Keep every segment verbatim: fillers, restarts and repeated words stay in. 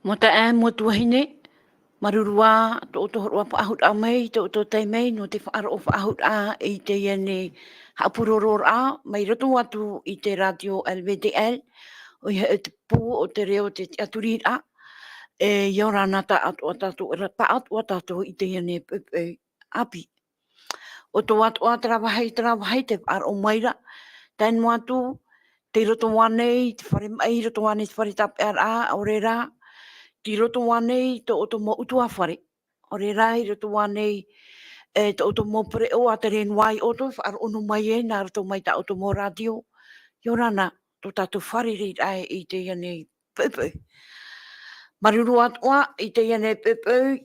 Mau taeaʻe, mau tuahine, māuruuru ā tō ʻoutou hōroʻa faʻahou mai, tō ʻoutou taime nō te faʻaroʻo faʻahou i teie nei haʻapurororaʻa, mai roto atu i te rātio L V T L, ʻoia hoʻi te pū o te reo o te tiʻaturiraʻa, e, ʻia ora na tāʻatoʻa tātou, e, tāʻatoʻa tātou i teie nei poʻipoʻi ʻāpī. ʻO tō atoʻa terā vāhi, terā vāhi te faʻaroʻo mai ra, tae noa atu, tei roto ānei te fare maʻi, roto ānei te fare tāpeʻaraʻa, ʻaore rā, tei roto ānei tō ʻoutou mau ʻutuāfare, ʻaore rā, i roto ānei, e, tō ʻoutou mau pereʻoʻo, ʻa tere noa ai ʻoutou, faʻaroʻo noa mai e, nā roto mai tā ʻoutou mau rātio, ʻia ora na tō tātou fārereiraʻa i teie nei poʻipoʻi. Māuruuru atoʻa i teie nei poʻipoʻi,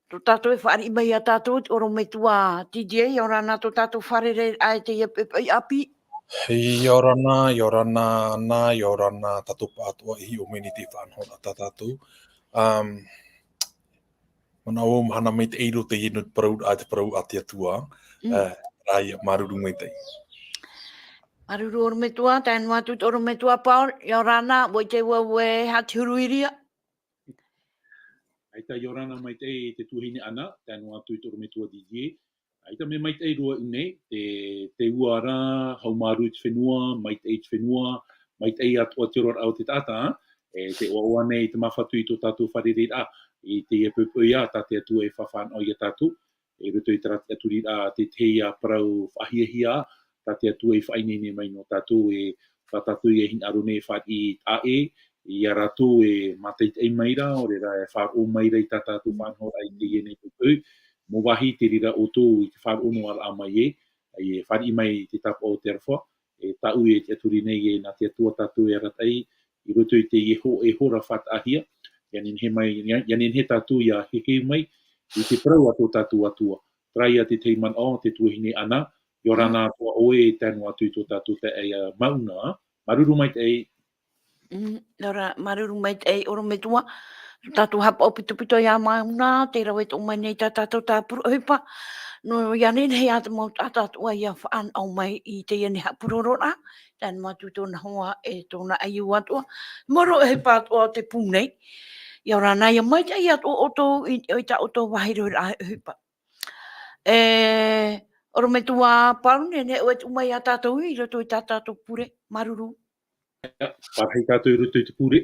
tō tātou e fāriʻi mai ia tātou, te ʻorometua Didier, ʻia ora na tō tātou fārereiraʻa i teie poʻipoʻi ʻāpī. ʻIa ora na, ʻia ora na, ʻia ora na tātou pāʻatoʻa i hiʻo mai nei i te faʻanahoraʻa tā tātou. Um, manaʻo, mahana maitaʻi roa teie nō te parau, ā, te parau a te Atua, Mm. e, terā ia, māuruuru maitaʻi. Māuruuru ʻorometua, tae noa atu te ʻorometua Paul, ʻia ora na, ʻua ʻite vau ē, haʻati huru i reira. ʻAita ʻia ora na maitaʻi te tuahine Ana, tae noa atu i te ʻorometua Didier. ʻAita mea maitaʻi roa i ʻō nei, te, te ua ra, haumārū i te fenua, maitaʻi i te fenua, maitaʻi atoʻa te oraraʻa o te taʻata, e, te ʻoaʻoa nei te māfatu i tō tātou fārereiraʻa, i teie poʻipoʻi ā, tā te Atua e faʻanaho ia tātou, i roto i terā tiʻaturiraʻa, te tahi ā parau faʻahiahia, tā te Atua i faʻaineine mai nō tātou, e, tā tātou ia hinaʻaro nei e fāriʻi taʻa ʻē, ia rātou e mātaʻitaʻi mai ra, ʻaore rā e faʻaroʻo mai ra i tā tātou faʻanahoraʻa i teie nei poʻipoʻi, mau vāhi te reira ʻoutou i te faʻaroʻo noa ra mai ē, e fāriʻi mai i te tāpaʻo o te aroha, e tāʻu e tiʻaturi nei ē, nā te Atua tātou e arataʻi, i roto i teie hō-, e hora faʻataʻahia, ʻia nehenehe mai, ʻia, ʻia nehenehe tātou ʻia heheu mai, i te parau a tō tātou Atua. Terā ia te tahi manaʻo, te tuahine Ana, ʻia ora na atoʻa ʻoe, tae noa atu i tō tātou taeaʻe Mauna, māuruuru maitaʻi. Mm, nō reira, māuruuru maitaʻi ʻorometua, tātou haʻapaʻo pitopito ia Mauna, tē rave atoʻa mai nei tā tātou tāpura ʻohipa, nō ʻia nehenehe ā te mau taʻata atoʻa ʻia faʻanaho mai i teie nei haʻapurororaʻa, tae noa atu tōna hoa e tōna ʻaiū atoʻa, mau ʻohipa atoʻa o te pū nei, ʻia ora na, ʻia maitaʻi atoʻa ʻoutou i, i tā ʻoutou vāhi roa ʻohipa. E, ʻorometua Paul, nehenehe ʻoe e tuʻu mai ia tātou i roto i tā tātou pure, māuruuru. Ia, parahi tātou i roto i te pure.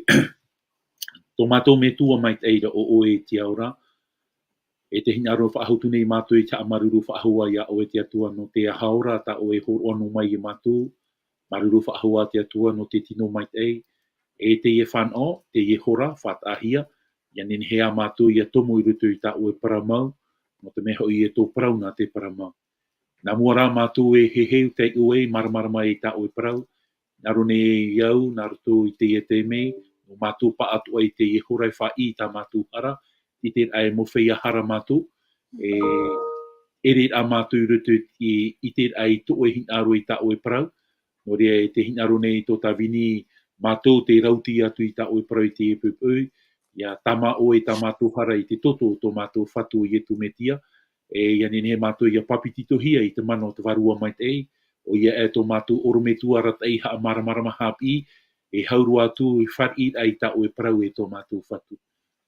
Tō mātou Metua maitaʻi ra ʻo ʻoe e te ao ra. E tē hinaʻaro faʻahou atu nei mātou i te haʻamāuruuru faʻahou ia ʻoe te Atua nō te aha ora tā ʻoe e hōroʻa noa mai ia mātou. Māuruuru faʻahou te Atua nō te tino maitaʻi. E teie fānaʻo, teie hora, faʻataʻahia, ʻia nehenehe ā mātou ʻia tomo i roto i tā ʻoe parau mau, nō te mea hoʻi e tō parau nā te parau mau. Nā mua rā mātou e heheu tei ʻoe, māramarama i tā ʻoe parau, nā roto nei au, nā roto i teie taime, nō mātou pāʻatoʻa i teie hora e fāriʻi i tā mātou hara, i te raʻi mau feiā hara mātou, e, ʻere rā mātou i roto i, i te raʻi tō ʻoe hinaʻaro i tā ʻoe parau, nō reira e tē hinaʻaro nei tō Tāvini mātou tē rauti atu i tā ʻoe parau i teie poʻipoʻi, ʻia tāmā ʻoe i tā mātou hara i te toto o tō mātou Fatu ʻo Ietu Metia, e ʻia nehenehe mātou ʻia pāpetitohia i te mana o te Vārua Maitaʻi, ʻoia e tō mātou ʻorometua arataʻi haʻamāramarama haʻapiʻi, e hau roa atu i fāriʻi i tā ʻoe parau e tō mātou Fatu.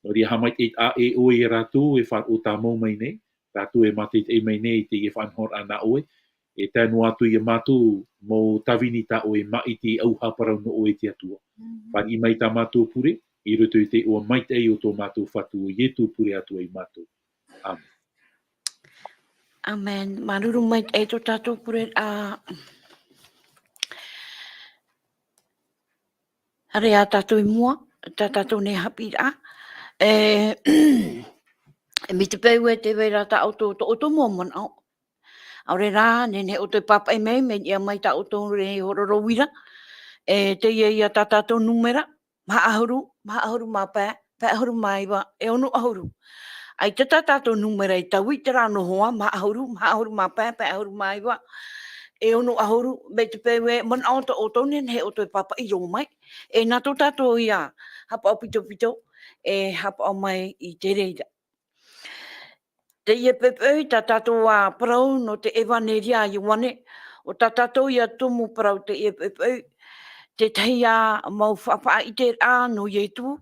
Nō reira haʻamaitaʻi ā e ʻoe ia rātou e faʻaroʻo tāmau mai nei, rātou e mātaʻitaʻi mai nei i teie faʻanahoraʻa nā ʻoe, e tae noa atu ia mātou mau tāvini tā ʻoe e māʻiti ʻauha parau nō ʻoe te Atua. Mhm. Fāriʻi mai tā mātou pure, i roto i te iʻoa maitaʻi o tō mātou Fatu ʻo Ietu pure atu ai mātou. Amen. Amen. Māuruuru maitaʻi tō tātou pure, ā, haere ā tātou i mua, tā tātou nei haʻapiʻiraʻa. E, e mai te peu e tē vai ra tā ʻoutou, tō ʻoutou mau manaʻo. ʻAore rā, nehenehe ʻoutou e pāpaʻi mai, mai niʻa mai tā ʻoutou nei hōroʻa uira. E teie ia tā tātou nūmera, maha ʻahuru, maha ʻahuru mā pae, pae ʻahuru mā iva, e ono ʻahuru. ʻAita tā tātou nūmera i taui, terā noa hoʻi, maha ʻahuru, maha ʻahuru mā pae, pae ʻahuru mā iva, e ono ʻahuru, mai te peu e manaʻo tō ʻoutou, nehenehe ʻoutou e pāpaʻi roa mai. E nā tō tātou ia haʻapaʻo pitopito, e haʻapaʻo mai i te reira. Teie poʻipoʻi, tā tātou ā parau nō te ʻEvaneria a Ioane, ʻo tā tātou ia tumu parau teie poʻipoʻi, te tahi ā mau faʻaʻiteraʻa nō Ietu,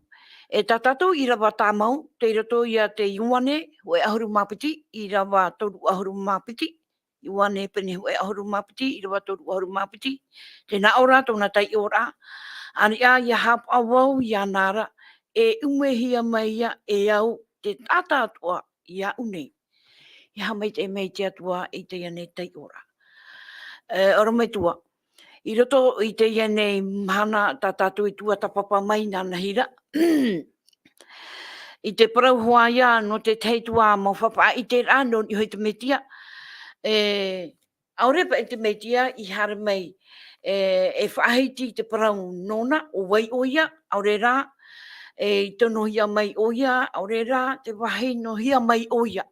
E tā tātou ʻīrava tāmau, tei roto ia te Ioane, hōʻē ʻahuru mā piti, ʻīrava toru ʻahuru mā piti, Ioane pene hōʻē ʻahuru mā piti, ʻīrava toru ʻahuru mā piti, tē nā ʻō ra tōna taiʻoraʻa, ʻĀreʻa ʻia haʻapaʻo vau iāna ra, e ʻumehia mai ia e au te taʻata atoʻa iāʻu nei. ʻIa haʻamaitaʻi mai te Atua i teie nei taiʻoraʻa. E, ʻorometua, i roto i teie nei mahana tā tātou i tuatāpapa mai nānahi ra, i te parau hoʻi ia nō te tahi atu mau faʻaʻiteraʻa nō niʻa i te Mesia, e, ʻaore paʻi te Mesia i haere mai, e, e faʻahiti i te parau nōna, ʻo vai ʻoia, ʻaore rā, e, i tonohia mai ʻoia, ʻaore rā, tē vāhinohia mai ʻoia.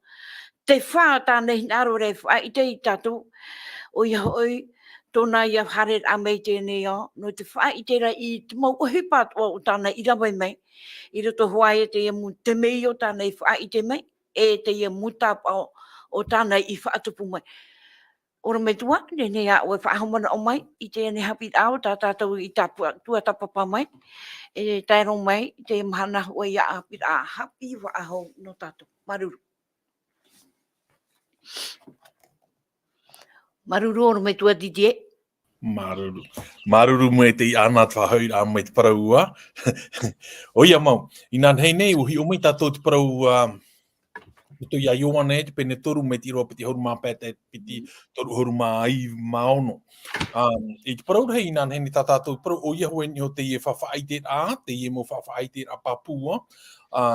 Te fā tāna hinaʻaro ra e faʻaʻite ia tātou, ʻoia hoʻi, tōna ia haereraʻa mai i teie nei ao, nō te faʻaʻite ra i te mau ʻohipa atoʻa o tāna i rave mai, i roto hoʻi i teie mau temeio tāna i faʻaʻite mai, e teie mau tāpaʻo o tāna i faʻatupu mai. ʻOrometua, nehenehe ā ʻoe e faʻahaʻamanaʻo mai i teie nei haʻapiʻiraʻa o tā tātou i tā pua-, tuatāpapa mai, e tae roa mai i te mahana hōʻē ia haʻapiʻiraʻa haʻapiʻi faʻahou nō tātou. Māuruuru. Māuruuru, ʻorometua Didier. Māuruuru. Māuruuru mai te iʻa nā te faʻahoʻiraʻa mai te parau ua. ʻOia mau, inanahi nei, ʻua hiʻo mai tātou te parau, ā, roto ia Ioane, te pene toru mai te ʻīrava piti ʻahuru mā pae, te piti toru ʻahuru mā iva, mā ono. Ā, i te parau rahi inanahi nei tā tātou parau, ʻoia hoʻi niʻa i teie faʻaʻiteraʻa, teie mau faʻaʻiteraʻa pāpū, ā,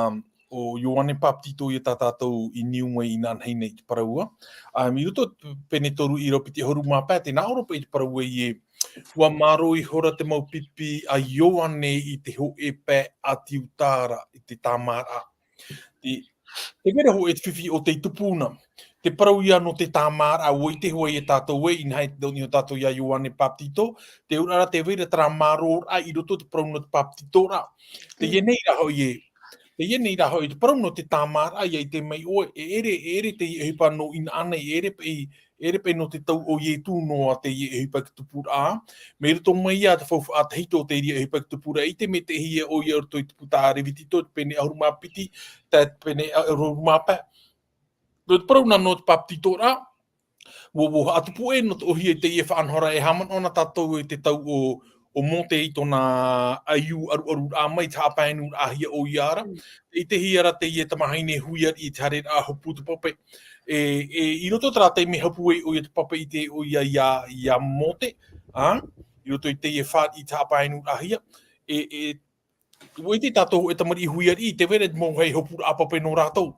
ʻo Ioane Papetito ia tā tātou i niu mai inanahi nei i te parau ua. Ā, i roto pene toru ʻīrava piti ʻahuru mā pae, tē nā ʻō ra paʻi te parau ē, ʻua mārō ihora te mau pipi a Ioane i te hōʻē pae ʻāti Iuta ra, i te tāmāraʻa. Te, tē vai ra hōʻē te fifi ʻo tei tupu na. Te parau ia nō te tāmāraʻa, ʻua ʻite hoʻi tātou ē, inaha i te niʻa tātou ia Ioane Papetito, te auraʻa ra tē vai ra terā mārōraʻa i roto i te parau nō te papetitoraʻa. Teie nei rā hoʻi ē, teie nei rā hoʻi, te parau nō te tāmāraʻa, ʻia ʻite mai ʻoe, e ʻere, e ʻere teie ʻohipa nō ʻīnaʻa nei, e ʻere paʻi, e ʻere paʻi nō te tau o Ietu noa teie ʻohipa i te tupuraʻa. Mai roto mai ia te faufaʻa tahito o teie ʻohipa i te tupuraʻa, ʻite mai te hia ʻoia i roto i te puta a Levitito, te pene ʻahuru mā piti, te pene ʻahuru mā pae. Nō te parau nā nō te papetitoraʻa, ʻua, ʻua haʻatupu ē nō te ʻōhie i teie faʻanahoraʻa e haʻamanaʻo na tātou i te tau o, o Mōte i tōna ʻaiū ʻaruʻaruraʻa mai, te haʻapaenuraʻahia ʻoia ra. Mm. ʻItehia ra teie tamahine hui ariʻi i te haereraʻa hopu te pape. E, e, i roto terā taime hopu ai ʻoia te pape ʻite ʻoia ia, ia Mōte, ā, i roto i teie fāriʻi i te haʻapaenuraʻahia. E, e, ʻUa ʻite tātou e tamariʻi hui ariʻi, tē vai ra te mau hei hopuraʻa pape nō rātou.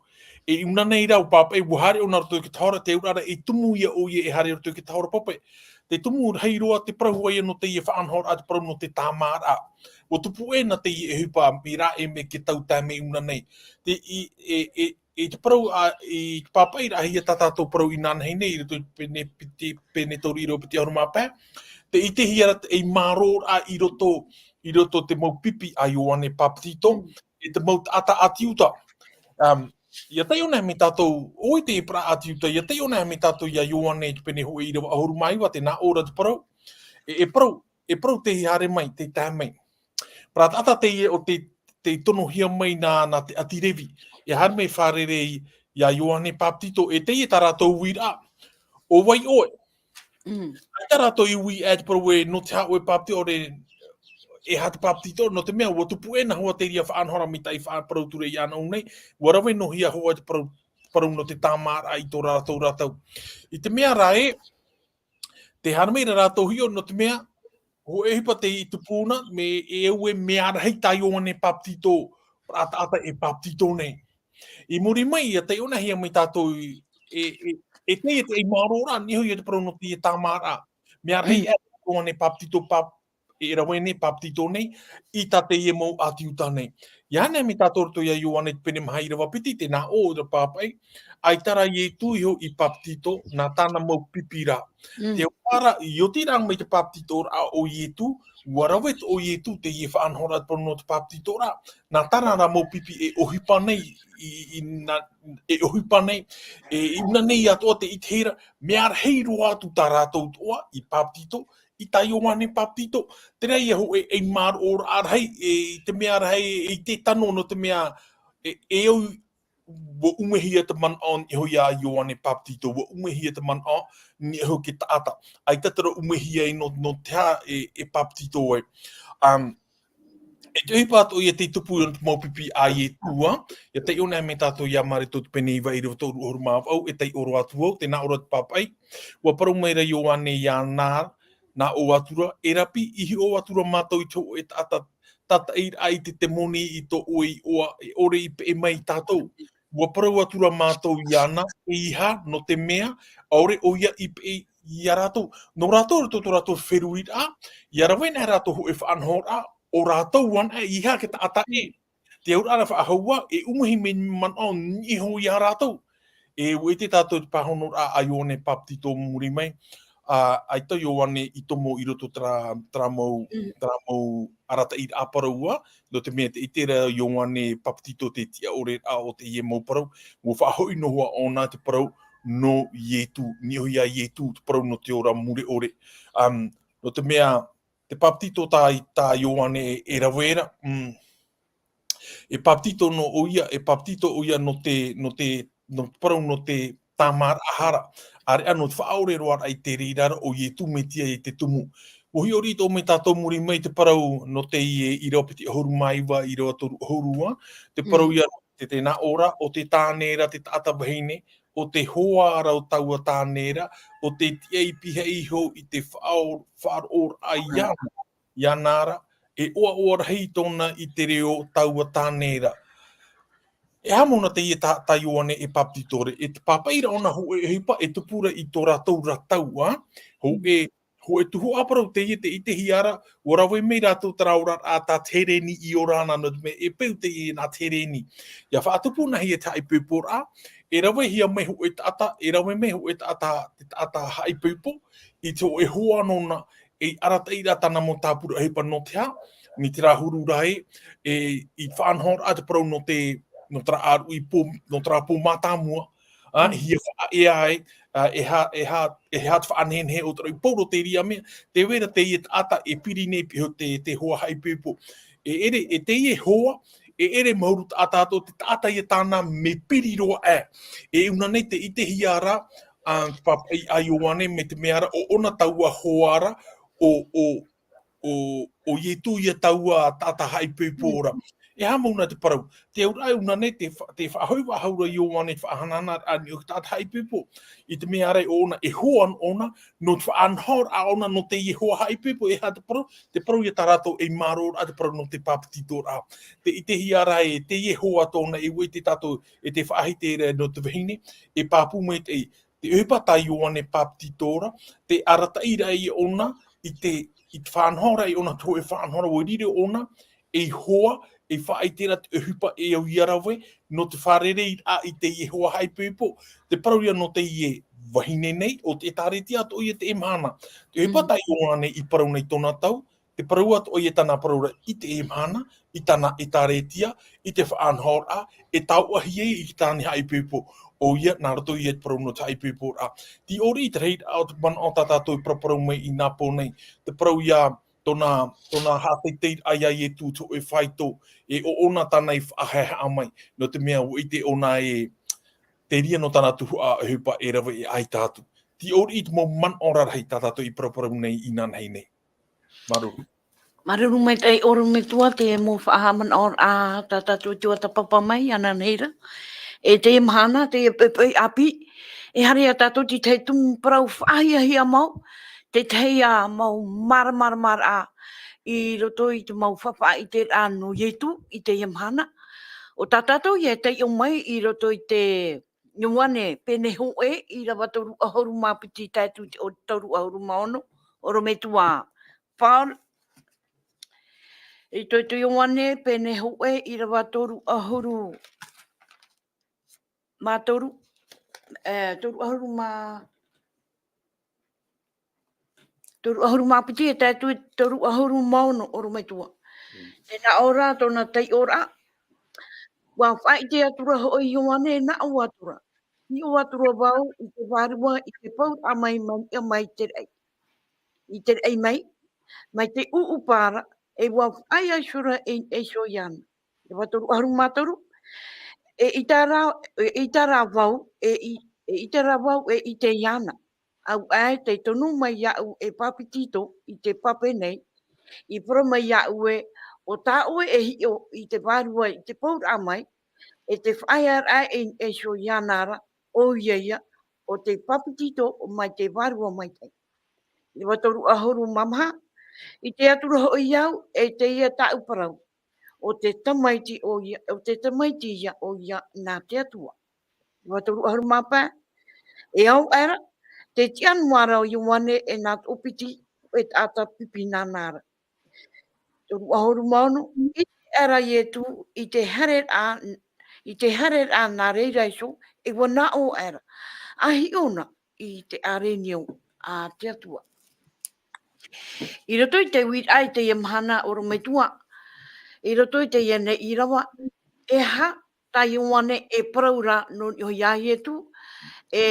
E i ʻōna nei rā, ʻua pāpaʻi, ʻua haere ʻōna roto i te tahora, te auraʻa ra, e tumu ia ʻoia e haere roto i te tahora pape. Te tumu rahi roa, te parau hoʻi ia nō teie faʻanahoraʻa, te parau nō te tāmāraʻa. ʻUa tupu ē nā teie ʻohipa, mai rā e mea ke tau tae mai ʻōna nei. Te, i, e, e, i te parau a, i te pāpaʻiraʻahia tā tātou parau inanahi nei, i roto i pene piti, pene toru ʻīrava piti ʻahuru mā pae. Tē ʻitehia ra te, ei mārōraʻa i roto, i roto te mau pipi a Ioane Papetito, Mm. e te mau taʻata ʻāti Iuta. Um, ʻia taiʻo na mai tātou, ʻo ʻoe te paraʻa ʻāti Iuta, ʻia taiʻo na mai tātou ia Ioane i te pene hōʻē ʻīrava ʻahuru mā iva, tē nā ʻō ra te parau. E, e parau, e parau tei haere mai, tei tae mai. Parau taʻata teie ʻo te, tei tonohia mai nā, nā te ʻāti Revi. E haere mai fārerei ia Ioane Papetito, e teie tā rātou uiraʻa. ʻO vai ʻoe? Mm. ʻAita rātou i ui ʻē te parau ē, nō te aha ʻoe e papetito, ʻaore, e aha te papetito, nō te mea, ʻua tupu ē nā hōʻē terā faʻanahoraʻa mai te faʻaparau atu ra iāna i ʻō nei, ʻua rave noa hia hōʻē te parau, parau nō te tāmāraʻa i tō rātou rātou. I te mea rā ē, tē haere mai ra rātou hiʻo nō te mea, hōʻē ʻohipa tei tupu na, mea, e au ē mea rahi tā Ioane Papetito, parau taʻata e papetito nei. I muri mai, ʻia taiʻo na hia mai tātou i, e, e, e teie te, ei mārōraʻa, niʻa hoʻi ia te parau nō teie tāmāraʻa. Mea rahi Mm. ʻē Ioane Papetito pap-, e rave nei, papetito nei, i tā teie mau ʻāti Iuta nei. ʻIa haere mai tātou roto ia Ioane te pene maha ʻīrava piti, tē nā ʻō ra pāpaʻi, ʻaita rā Ietu iho i papetito, nā tāna mau pipi rā. Mm. Te auraʻa ra, i oti rā mai te papetitoraʻa o Ietu, ʻua rave atoʻa Ietu teie faʻanahoraʻa te parau nō te papetitoraʻa. Nā tāna rā mau pipi e ʻohipa nei, i, i, nā, e ʻohipa nei, e, i ʻōna nei atoʻa tē ʻitehia ra, mea rahi roa atu tā rātou atoʻa i papetito, i tā Ioane Papetito. Terā ia hōʻē, ei mārō rahi, e, i te mea rahi, e, i te tano nō te mea, e, e au, ua umehia te manaʻo niʻa iho ia Ioane Papetito, ua umehia te manaʻo niʻa iho ke taʻata. ʻAita terā umehia i nō, nō te aha e, e Papetito ai. Um, e te ʻohipa atoʻa ia tei tupu i te mau pipi a Ietu, ā, ia taiʻo nei mai tātou ia Mareko te pene iva ʻīrava toru ʻahuru mā vaʻu, e taiʻo roa atu au, tē nā ʻō ra te pāpaʻi, ua parau mai ra Ioane ia nā, nā ʻō atu ra, e rapi, i hiʻo atu ra mātou i te hōʻē taʻata, tātaʻiraʻa i te temoni i tō ʻoe iʻoa, e ʻore i peʻe mai ia tātou. Ua parau atu ra mātou iāna, ʻeiaha, nō te mea, ʻaore ʻoia i peʻe ia rātou. Nō rātou, roto tō rātou feruriraʻa, ʻia rave nei rātou hōʻē faʻanahoraʻa, ʻo rātou anaʻe, ʻeiaha te taʻata ē. Te auraʻa ra faʻahou ā, e umihi mai manaʻo niʻa iho ia rātou. E ʻua ʻite tātou te pāhonoraʻa a Ioane Papetito muri mai, ā, ʻaita Ioane i tomo i roto terā, terā mau, Mm. terā mau arataʻiraʻa parau ā, nō te mea tē ʻite ra Ioane Papetito te tiʻaoreraʻa o teie mau parau, ʻua faʻahoʻi noa ʻōna te parau nō Ietu, niʻa iho ia Ietu, te parau nō te ora mure ʻore. Um, nō te mea, te Papetito tā, tā Ioane e, e rave ra, mm, e Papetito nō ʻoia, e Papetito ʻoia nō te, nō te, nō te parau nō te tāmāraʻa hara, ʻāreʻa nō te faʻaʻore roa raʻa i te reira ra o Ietu Metia i te tumu. ʻUa hiʻo riʻi atoʻa mai tātou muri mai te parau nō teie ʻīrava piti ʻahuru mā iva, ʻīrava toru ʻahuru ā, te parau Mm. ia te, tē nā ʻō ra, ʻo te tāne ra te taʻata vahine, ʻo te hoa ra o taua tāne ra, ʻo te tiʻa i pihaʻi iho i te faʻao-, faʻaroʻoraʻa iāna, iāna ra, e ʻoaʻoa rahi tōna i te reo o taua tāne ra. E aha mau nā teie tā, tā Ioane e Papetito ra, e te pāpaʻi ra ʻōna hōʻē ʻohipa, e tupu ra i tō rātou ra tau ā, hōʻē, hōʻē tuhaʻa parau teie tē ʻitehia ra, ʻua rave mai rātou terā oraraʻa tā te Hereni i ora na, nō te mea e peu teie nā te Hereni. ʻIa faʻatupuhia te haʻaipoiporaʻa, e ravehia mai hōʻē taʻata, e rave mai hōʻē taʻata, te taʻata haʻaipoipo, i te hōʻē hoa nōna, e arataʻi ra tāna mau tāpura ʻohipa nō te aha, mai terā huru ra ē, e, i faʻanahoraʻa te parau nō te, nō terā ʻāruʻi pō, nō terā pō mātāmua, ā, Mm. ʻia faʻaea ai, ā, e aha, e aha, e aha te faʻanehenehe o terā, i pauroa terā mea, tē vai ra teie taʻata e piri nei i te, te hoa haʻaipoipo. E ʻere, e teie hoa, e ʻere mahuru taʻata atoʻa, te taʻata ia tāna mea piri roa aʻe. E ʻūna nei tē ʻitehia ra, ā, te pāpaʻi a Ioane mai te mea ra, ʻo ʻōna taua hoa ra, ʻo, ʻo, ʻo, ʻo Ietu ia taua taʻata haʻaipoipo ra. Mm. E aha mau nā te parau? Te auraʻa ʻūna nei tē fa-, tē faʻahoʻi faʻahou ra Ioane, faʻahanahana ra niʻa i te taʻata haʻaipoipo. I te mea ra ʻo ʻōna, e hoa ʻōna, nō te faʻanahoraʻa ʻōna nō teie hoa haʻaipoipo, e aha te parau? Te parau ia tā rātou ei mārōraʻa, te parau nō te Papetitoraʻa. Tē ʻitehia ra ē, teie hoa tōna e ʻua ʻite tātou, e te faʻahiti ra nō te vahine, e pāpū maitaʻi. Te ʻohipa tā Ioane Papetito ra, te arataʻiraʻa ia ʻōna, i te, i te faʻanahoraʻa ia ʻōna, te hōʻē faʻanahoraʻa, ʻua riro ʻōna, ei hoa, ei faʻaʻite ra te ʻohipa e au ia rave, nō te fārereiraʻa i teie hoa haʻaipoipo. Te parau ia nō teie vahine nei, ʻo te ʻĒtārētia atoʻa ia teie mahana. Te ʻohipa Mm. tā Ioane i parau nei tōna tau, te parau atoʻa ia tāna parau ra i teie mahana, i tāna ʻĒtārētia, i te faʻanahoraʻa, e taoʻahia ai i tāna haʻaipoipo. ʻOia, nā roto ia te parau nō te haʻaipoiporaʻa. Te ʻori i te reira o te manaʻo tā tātou e paraparau mai i nā pō nei. Te parau ia tōna, tōna haʻateiteiraʻa ia Ietu te hōʻē faito, e ʻo ʻōna tāna i faʻahaehaʻa mai. Nō te mea ʻua ʻite ʻōna e, te reira nō tāna tuhaʻa ʻohipa e rave e ʻaita atu. Te ʻori i te mau manaʻo rarahi tā tātou i paraparau nei inanahi nei. Māuruuru. Māuruuru maitaʻi ʻorometua te mau faʻahaʻamanaʻoraʻa tā tātou i tuatāpapa mai, ananahi ra. E teie mahana, teie poʻipoʻi ʻāpī, e haere ia tātou i te tahi tumu parau faʻahiahia mau, te tahi ā mau māramarama i roto i te mau faʻaʻiteraʻa nō Ietu i teie mahana. ʻO tā tātou ia e taiʻo mai i roto i te Ioane, pene hōʻē, ʻīrava toru ʻahuru mā piti tae atu i te toru ʻahuru mā ono, ʻorometua Paul. I te, te Ioane, pene hōʻē, ʻīrava toru ʻahuru mā toru, e, toru ʻahuru mā, toru ʻahuru mā piti e tae atu i te toru ʻahuru mā ono, ʻorometua. Mm. Tē nā ʻō ra tōna taiʻoraʻa. ʻUa faʻaʻite atu ra hoʻi Ioane, nā ʻō atu ra. Hiʻo atu ra vau i te vārua, i te pauraʻa mai, mai, mai te raʻi. i te raʻi mai, mai te ʻuʻupa ra, e ʻua faʻaea iho ra e, e iho iāna. Irava toru ʻahuru mā toru, e ʻita ra, e ʻita ra vau, e i, e ʻita ra vau e ʻite iāna. Auaʻe tei tono mai iāʻu e papetito i te pape nei, i parau mai iāʻu ē, ʻo tā ʻoe e hiʻo i te vārua i te pouraʻa mai, e te faʻaearaʻa e, e iho iāna ra, ʻoia ia, ʻo te papetito mai te Vārua Maitaʻi. Irava toru ʻahuru mā maha, ʻite atu ra hoʻi au, e teie tāʻu parau, ʻo te tamaiti ʻoia, ʻo te tamaiti ia ʻoia nā te Atua. Irava toru ʻahuru mā pae, e au aʻera, tē tiʻa noa ra ʻo Ioane e nā toʻopiti, e taʻata pipi nāna ra. Toru ʻahuru mā ono, ʻite aʻera Ietu i te haereraʻa, i te haereraʻa nā reira iho, e ʻua nā ʻō aʻera, ʻa hiʻo na i te ʻārenio a te Atua. I roto i te uiraʻa i teie mahana ʻorometua, i roto i teie nei ʻīrava, e aha tā Ioane e parau ra nō niʻa iho iā Ietu, e,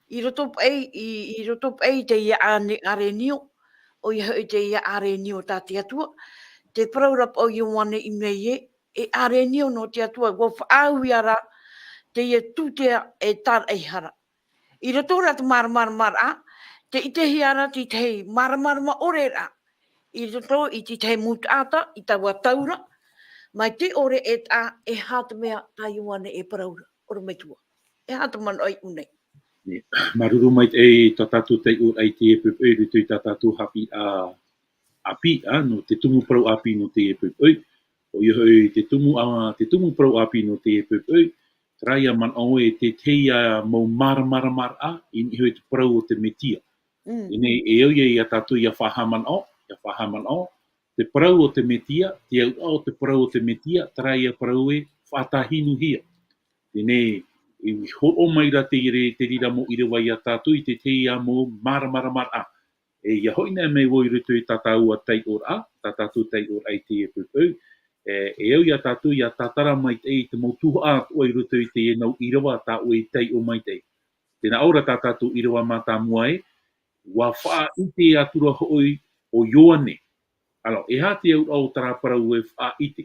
i roto paʻi, i, i roto paʻi i teie ʻāne-, ʻārenio, ʻoia hoʻi teie ʻārenio tā te Atua, tē parau ra paʻi ʻo Ioane i ʻō nei ē, e ʻārenio nō te Atua, ʻua faʻaau ia ra teie tūtea e tāraʻehara. I roto ra te māramaramaraʻa, tē ʻitehia ra te tahi māramarama ʻore ra, i roto i te tahi mau taʻata, i taua tau ra, mai te ʻore e taʻa, e aha te mea tā Ioane e parau ra, ʻorometua. E aha te manaʻo i ʻō nei? Nē, māuruuru maitaʻi tā tātou taiʻoraʻa i teie poʻipoʻi, i roto i tā tātou haʻapiʻiraʻa, ʻāpī, ā, nō te tumu parau ʻāpī nō teie poʻipoʻi. ʻOia hoʻi te tumu, ā, te tumu parau ʻāpī nō teie poʻipoʻi, terā ia manaʻo ē, te tahi ia mau māramaramaraʻa, i niʻa iho i te parau o te Metia. Mm. Teie nei, e au ia, ia tātou ia faʻahaʻamanaʻo, ia faʻahaʻamanaʻo, te parau o te Metia, te auraʻa o te parau o te Metia, terā ia parau e faʻatahinuhia. Teie nei, i hōroʻa mai ra te re-, te reira mau ʻīrava ia tātou i te tahi ia mau māramaramaraʻa. E, ʻia hoʻi anaʻe mai vau i roto i tā tāua taiʻoraʻa, tā tātou taiʻoraʻa i teie poʻipoʻi. E, e au ia tātou ia tātara maitaʻi i te mau tuhaʻa atoʻa i roto i teie nau ʻīrava tā ʻoe i taiʻo maitaʻi. Tē nā ʻō ra tā tātou ʻīrava mātāmua ē, ʻua faʻaʻite atura hoʻi ʻo Ioane. Alors, e aha te auraʻa o terā parau e faʻaʻite?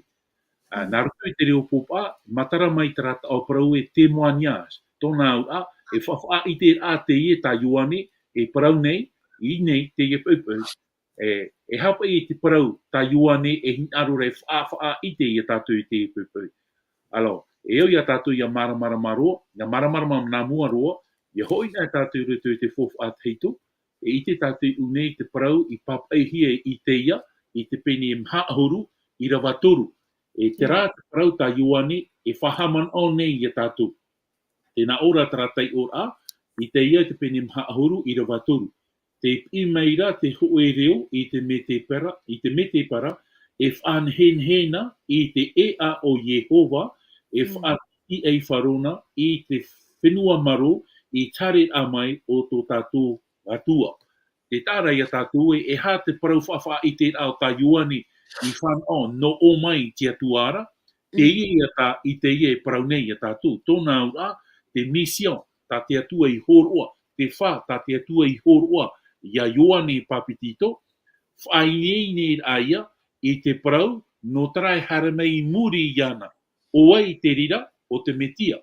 Ā, nā roto i te reo pōpā, matara mai terā taʻo parau e témoignage. Tōna auraʻa, e fa-, faʻaʻiteraʻa teie tā Ioane e parau nei, i ʻō nei, teie poʻipoʻi. E, e aha paʻi te parau tā Ioane e hinaʻaro ra e fa-, faʻaʻite ia tātou i teie poʻipoʻi. Alors, e au ia tātou ia māramarama roa, ia māramarama nā mua roa, ʻia hoʻi anaʻe tātou i roto i te faufaʻa tahito, e ʻite tātou i ʻō nei te parau i pāpaʻihia e Isaia, i te pene maha ʻahuru, ʻīrava toru. E terā te parau tā Ioane e faʻahaʻamanaʻo nei ia tātou. Tē nā ʻō ra terā taiʻoraʻa, Isaia te pene maha ʻahuru, ʻīrava toru. Tē piʻi mai ra te hōʻē reo i te mētēpara, i te mētēpara, e faʻanehenehe na i te ʻēʻa o Iehova, e faʻaʻite ai Faraona i te fenua marō i te haereraʻa mai o tō tātou Atua. Tē taʻa ra ia tātou ē, e aha te parau faʻaʻiteraʻa o tā Ioane i fānaʻo nō ʻō mai i te Atua ra, teie ia tā Isaia e parau nei ia tātou, tōna auraʻa, te mission, tā te Atua i hōroʻa, te fā, tā te Atua i hōroʻa, ia Ioane Papetito, faʻaineineraʻa ia, i te parau, nō terā e haere mai i muri iāna, ʻo vai te reira, ʻo te Metia.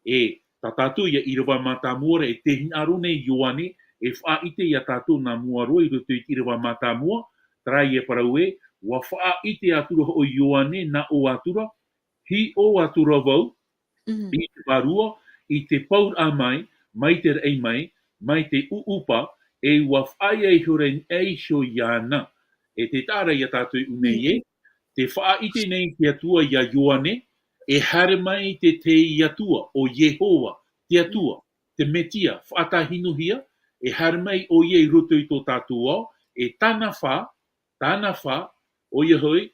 E, tā tātou ia ʻīrava mātāmua ra, e tē hinaʻaro nei Ioane, e faʻaʻite ia tātou nā mua roa i roto i te ʻīrava mātāmua, terā ia parau ē, ʻua faʻaʻite atura hoʻi Ioane, nā ʻō atura, hiʻo atura vau, i te vārua, i te pouraʻa mai, mai te raʻi mai, mai te ʻuʻupa, e ʻua faʻaea ihora e iho iāna. E tē taʻa ra ia tātou i ʻō nei ē, tē faʻaʻite nei te Atua ia Ioane, e haere mai te tahi Atua, ʻo Iehova, te Atua, te Metia, faʻatahinuhia, e haere mai ʻoia i roto i tō tātou ao, e tāna fā, tāna fā, ʻoia hoʻi,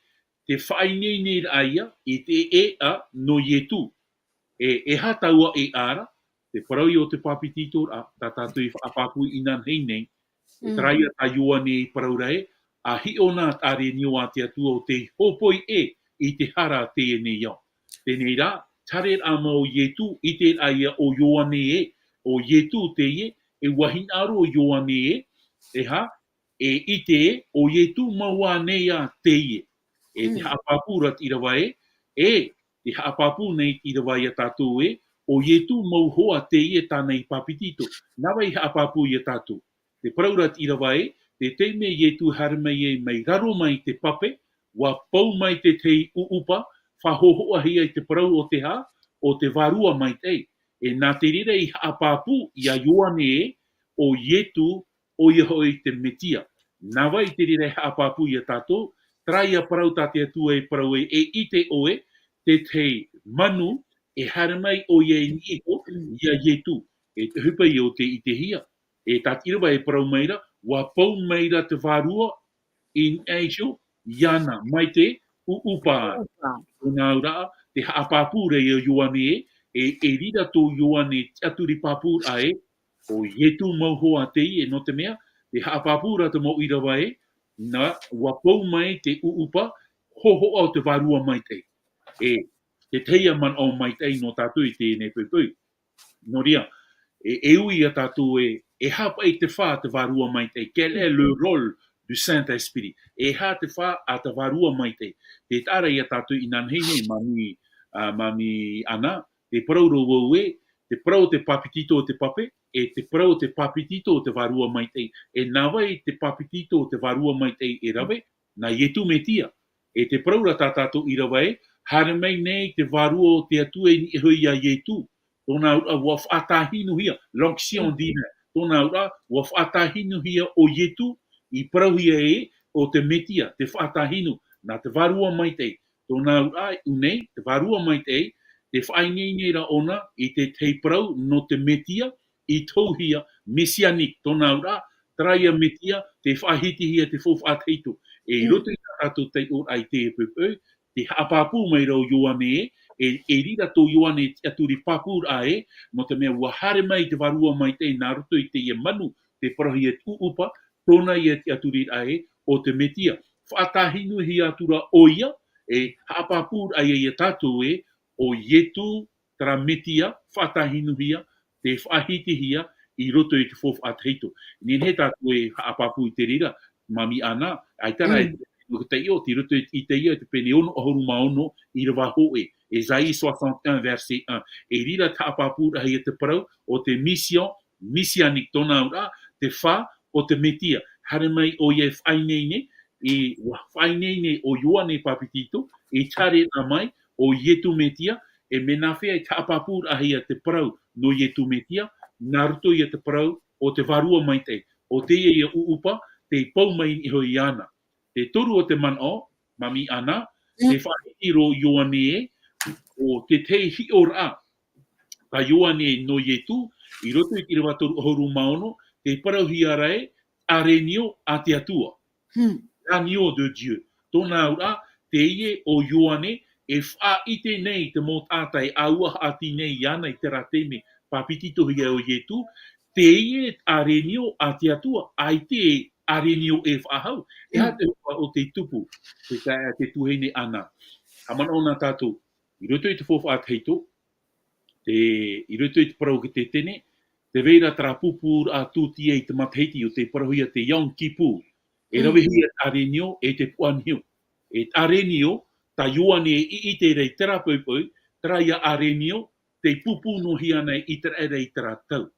te faʻaineineraʻa ia i te ʻēʻa nō Ietu. E, e aha taua ʻēʻa ra, te parau ia o te Papetitoraʻa, tā tātou i faʻapāpū inanahi nei, e terā ia tā Ioane i parau ra ē, ʻa hiʻo na te ʻārenio a te Atua ʻo tei hōpoi ʻē i te hara a teie nei ao. Teie rā, te haereraʻa mai o Ietu, ʻiteraʻa ia ʻo Ioane ē, ʻo Ietu teie, e ʻua hinaʻaro ʻo Ioane ē, e aha, e ʻite ē, ʻo Ietu mau ā nei ā teie. E te Mm. haʻapāpū ra te ʻīrava ē, e te haʻapāpū nei te ʻīrava ia tātou ē, ʻo Ietu mau iho ā teie tāna i pāpetito. Nā vai haʻapāpū ia tātou. Te parau ra te ʻīrava ē, te taime Ietu haere mai ai mai raro mai te pape, ʻua pau mai te tahi ʻūʻupa, faʻahōhoʻahia i te parau o te hā, o te Vārua Maitaʻi. E nā te reira i haʻapāpū ia Ioane ē, ʻo Ietu, ʻoia hoʻi te Metia. Nā vai te reira i haʻapāpū ia tātou, terā ia parau tā te Atua e parau ai, e ʻite ʻoe, te tahi manu, e haere mai ʻoia i niʻa iho, ia Ietu. E te ʻohipa ia ʻo tei ʻitehia. E tā te ʻīrava e parau mai ra, ʻua pau mai ra te Vārua i niʻa iho iāna, mai te ʻūʻupa. ʻŪʻupa. Tōna auraʻa, te haʻapāpū ra ia Ioane ē, e, e reira tō Ioane tiʻaturi pāpūraʻa ē, ʻo Ietu mau iho ā teie, nō te mea, te haʻapāpū ra te mau ʻīrava ē, nā, ʻua pau mai te ʻūʻupa, hōhoʻa o te Vārua Maitaʻi. E, te tahi ia manaʻo maitaʻi nō tātou i teie nei poʻipoʻi. Nō reira, e, e ui ia tātou ē, e aha paʻi te fā a te Vārua Maitaʻi, quel est le rôle du Saint-Esprit? E aha te fā a te Vārua Maitaʻi? Tē taʻa ra ia tātou inanahi nei, Mami, ā, Mami Ana, te parau ra vau ē, te parau o te pāpetito o te pape, e te parau o te pāpetito o te Vārua Maitaʻi. E nā vai te pāpetito o te Vārua Maitaʻi e rave, nā Ietu Metia. E te parau ra tā tātou ʻīrava ē, haere mai nei te Vārua o te Atua i niʻa iho ia Ietu. Tōna auraʻa ʻua faʻatāhinuhia, l'onction divine. Tōna auraʻa ʻua faʻatāhinuhia ʻo Ietu, i parauhia ē, ʻo te Metia, te faʻatāhinu, nā te Vārua Maitaʻi. Tōna auraʻa i ʻō nei, te Vārua Maitaʻi, tē faʻaineine ra ʻōna i te tahi parau nō te Metia, i tohuhia, messianique, tōna auraʻa, terā ia Metia, tē faʻahitihia te faufaʻa tahito. E i Mm. roto i tā tātou taiʻoraʻa i teie poʻipoʻi, te haʻapāpū mai ra ʻo Ioane ē, e, e reira tō Ioane tiʻaturi pāpūraʻa ē, nō te mea ʻua haere mai te Vārua Maitaʻi nā roto i teie manu, tē parauhia ʻūʻupa, tōna ia tiʻaturiraʻa ē, ʻo te Metia. Faʻatāhinuhia atu ra ʻoia, e haʻapāpūraʻa ia ia tātou ē, ʻo Ietu terā Metia, faʻatāhinuhia, tē faʻahitihia i roto i te faufaʻa tahito. Nehenehe tātou e haʻapāpū i te reira, Mami Ana, ʻaita rā Mm. e te, nō te taiʻo, tei roto i te Isaia, te pene ono ʻahuru mā ono, ʻīrava hōʻē, Ésaïe soixante et un, verset un. E reira te haʻapāpūraʻa ia te parau, ʻo te mission, messianique, tōna auraʻa, te fā, ʻo te Metia. Haere mai ʻoia e faʻaineine, i, ʻua faʻaineine ʻo Ioane Pāpetito, i te haereraʻa mai, ʻo Ietu Metia, e mea nāfea i te haʻapāpūraʻahia te parau nō Ietu Metia, nā roto ia te parau o te Vārua Maitaʻi, ʻo teie ia ʻūʻupa, tei pau mai i niʻa iho iāna. Te toru o te manaʻo, Mami Ana, Mm. tē faʻahiti ra ʻo Ioane ē, ʻo te tahi hiʻoraʻa, tā Ioane nō Ietu, i roto i te ʻīrava toru ʻahuru mā ono, tē parauhia ra ē, ʻarenio a te Atua. Hmm. L'agneau de Dieu. Tōna auraʻa, teie ʻo Ioane, e faʻaʻite nei te mau taʻata e ʻāuaʻa atu nei iāna i terā taime, pāpetitohia ʻo Ietu, teie ʻarenio a te Atua, ʻaita e ʻarenio e faʻahou. E aha Mm. te ʻohipa o te tupu, te, te, te tuahine Ana. Haʻamanaʻo na tātou, i roto i te faufaʻa tahito, te, i roto i te parau o te Tetene, tē vai ra terā pūpūraʻa tūtia i te matahiti ʻo tē parauhia te Yom Kippur. E Mm. ravehia te ʻarenio e te puʻa niu. E te ʻarenio, tā Ioane e ʻite ra i terā poʻipoʻi, terā ia ʻarenio, tei pūpū noa hia ana e ʻĪteraʻera i terā tau.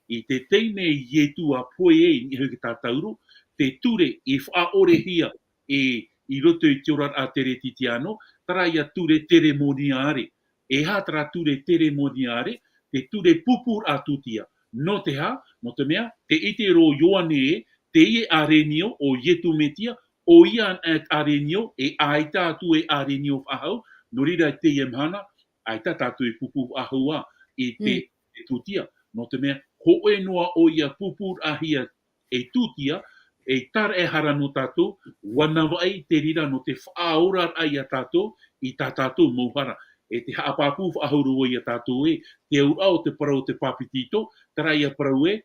I te taime Ietu a pohe ai i niʻa iho i te tātauro, te ture i faʻaʻorehia e i roto i te oraraʻa teretitiano, terā ia ture teremoniare. E aha terā ture teremoniare, te ture pūpūraʻa tūtia. Nō te aha, nō te mea, tē ʻite ra ʻo Ioane ē, teie ʻarenio ʻo Ietu Metia, ʻoia anaʻe te ʻarenio, e ʻaita atu e ʻarenio faʻahou, nō reira i teie mahana, ʻaita tātou e pūpū faʻahou ā i te, Mm. te tūtia. Nō te mea, hōʻē noa ʻoia pūpūraʻahia e tūtia, e tāraʻehara nō tātou, ʻua navaʻi te reira nō te faʻaoraraʻa ia tātou, i tā tātou mau hara. E te haʻapāpū faʻahou ra vau ia tātou ē, te auraʻa o te parau o te pāpetito, terā ia parau ē,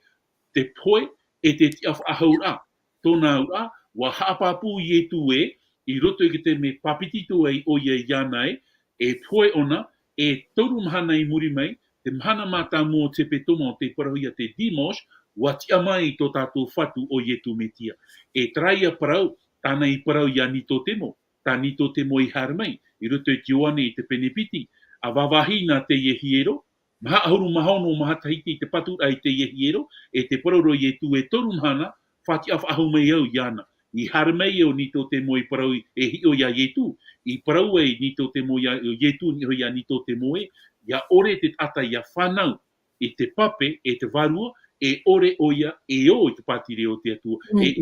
te pohe, e te tiʻafaʻahouraʻa. Tōna auraʻa, ʻua haʻapāpū Ietu ē, i roto i te taime pāpetito ai ʻoia iāna ē, e pohe ʻōna, e toru mahana i muri mai, te mahana mātāmua o te hepetoma ʻo tē parauhia te dimanche, ʻua tiʻa mai i tō tātou Fatu ʻo Ietu Metia. E terā ia parau, tāna i parau ia Nikotemo, tā Nikotemo i haere mai, i roto i te Ioane i te pene piti, ʻa vāvāhi nā teie hiero, maha ʻahuru mā ono, maha matahiti te patu ai teie hiero, e te parau ra Ietu e toru mahana, faʻatiʻa faʻahou mai au iāna. I haere mai ʻo Nikotemo i parau e hiʻo ia Ietu, i parau ai Nikotemo ia, Ietu i niʻa ia Nikotemo ē, ʻia ʻore te taʻata ʻia fānau i te pape e te vārua, e ʻore ʻoia e ō i te pātireia o te Atua. Mm. E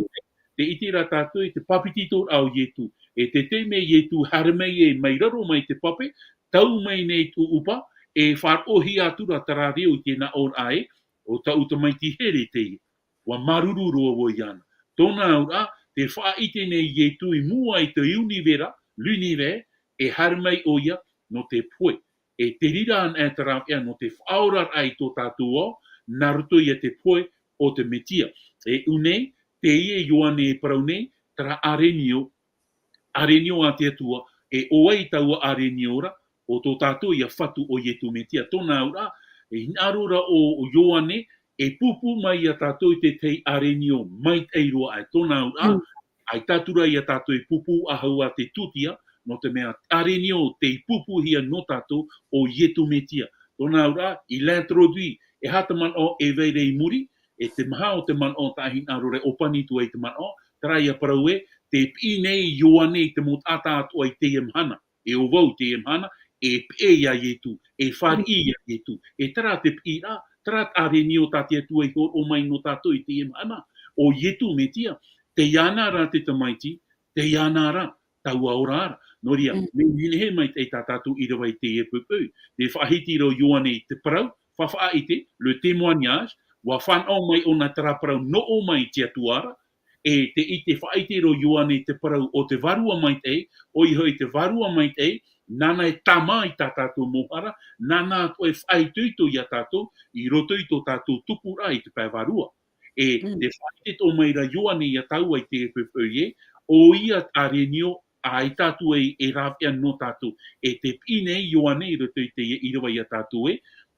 tē ʻite ra tātou i te papetitoraʻa o Ietu. E te taime Ietu haere mai ē mai raro mai te pape, tau mai nei te ʻuʻupa, e faʻaroʻohia atu ra terā reo i te nā ʻōraʻa ē, ʻo tāʻu Tamaiti here teie. ʻUa māuruuru roa vau iāna. Tōna auraʻa, tē faʻaʻite nei Ietu i mua i te univera, l'univers, e haere mai ʻoia nō te pohe. E te reira anaʻe te rāveʻa nō te faʻaoraraʻa i tō tātou ao, nā roto ia te pohe o te Metia. E ʻū nei, teie Ioane e parau nei, terā ʻārenio, ʻārenio a te Atua, e ʻo vai taua ʻārenio ra, ʻo tō tātou ia Fatu ʻo Ietu Metia. Tōna auraʻa, e hinaʻaro ra ʻo, ʻo Ioane, e pūpū mai ia tātou i te tahi ʻārenio maitaʻi roa aʻe. Tōna auraʻa, Mm. ʻaita atu ra ia tātou e pūpū faʻahou ā te tūtia, nō te mea ʻārenio tei pūpūhia nō tātou ʻo Ietu Metia. Tōna auraʻa, il introduit, e aha te manaʻo e vai ra i muri, e te maha o te manaʻo tā hinaʻaro ra e ʻōpani atu ai te manaʻo, terā ia parau ē, tē piʻi nei Ioane i te mau taʻata atoʻa i teie mahana, e ʻo vau i teie mahana, e peʻe ia Ietu, e fāriʻi ia Ietu, e terā te piʻiraʻa, terā te ʻārenio tā te Atua i hōroʻa mai nō tātou i teie mahana, ʻo Ietu Metia, tei iāna ra te Tamaiti, tei iāna ra taua ora ra. Nō reira, Mm. mea nehenehe maitaʻi tā tātou ʻīrava i teie poʻipoʻi. Tē faʻahiti ra Ioane i te parau, faʻaʻite, le témoignage, ʻua fānaʻo mai ʻōna terā parau nō ʻō mai i te Atua ra, e tē ʻite faʻaʻite ra Ioane i te parau o te Vārua Maitaʻi, ʻoia hoʻi te Vārua Maitaʻi, nāna e tāmā i tā tātou mau hara, nāna atoʻa e faʻaitoito ia tātou, i roto i tō tātou tupuraʻa i te pae vārua. E Mm. tē faʻaʻite atoʻa mai ra Ioane ia tāua i te poʻipoʻi ē, ʻoia te ʻārenio ʻaita atu ai e rāveʻa nō tātou. E tē piʻi nei Ioane i roto i teie ʻīrava ia tātou ē,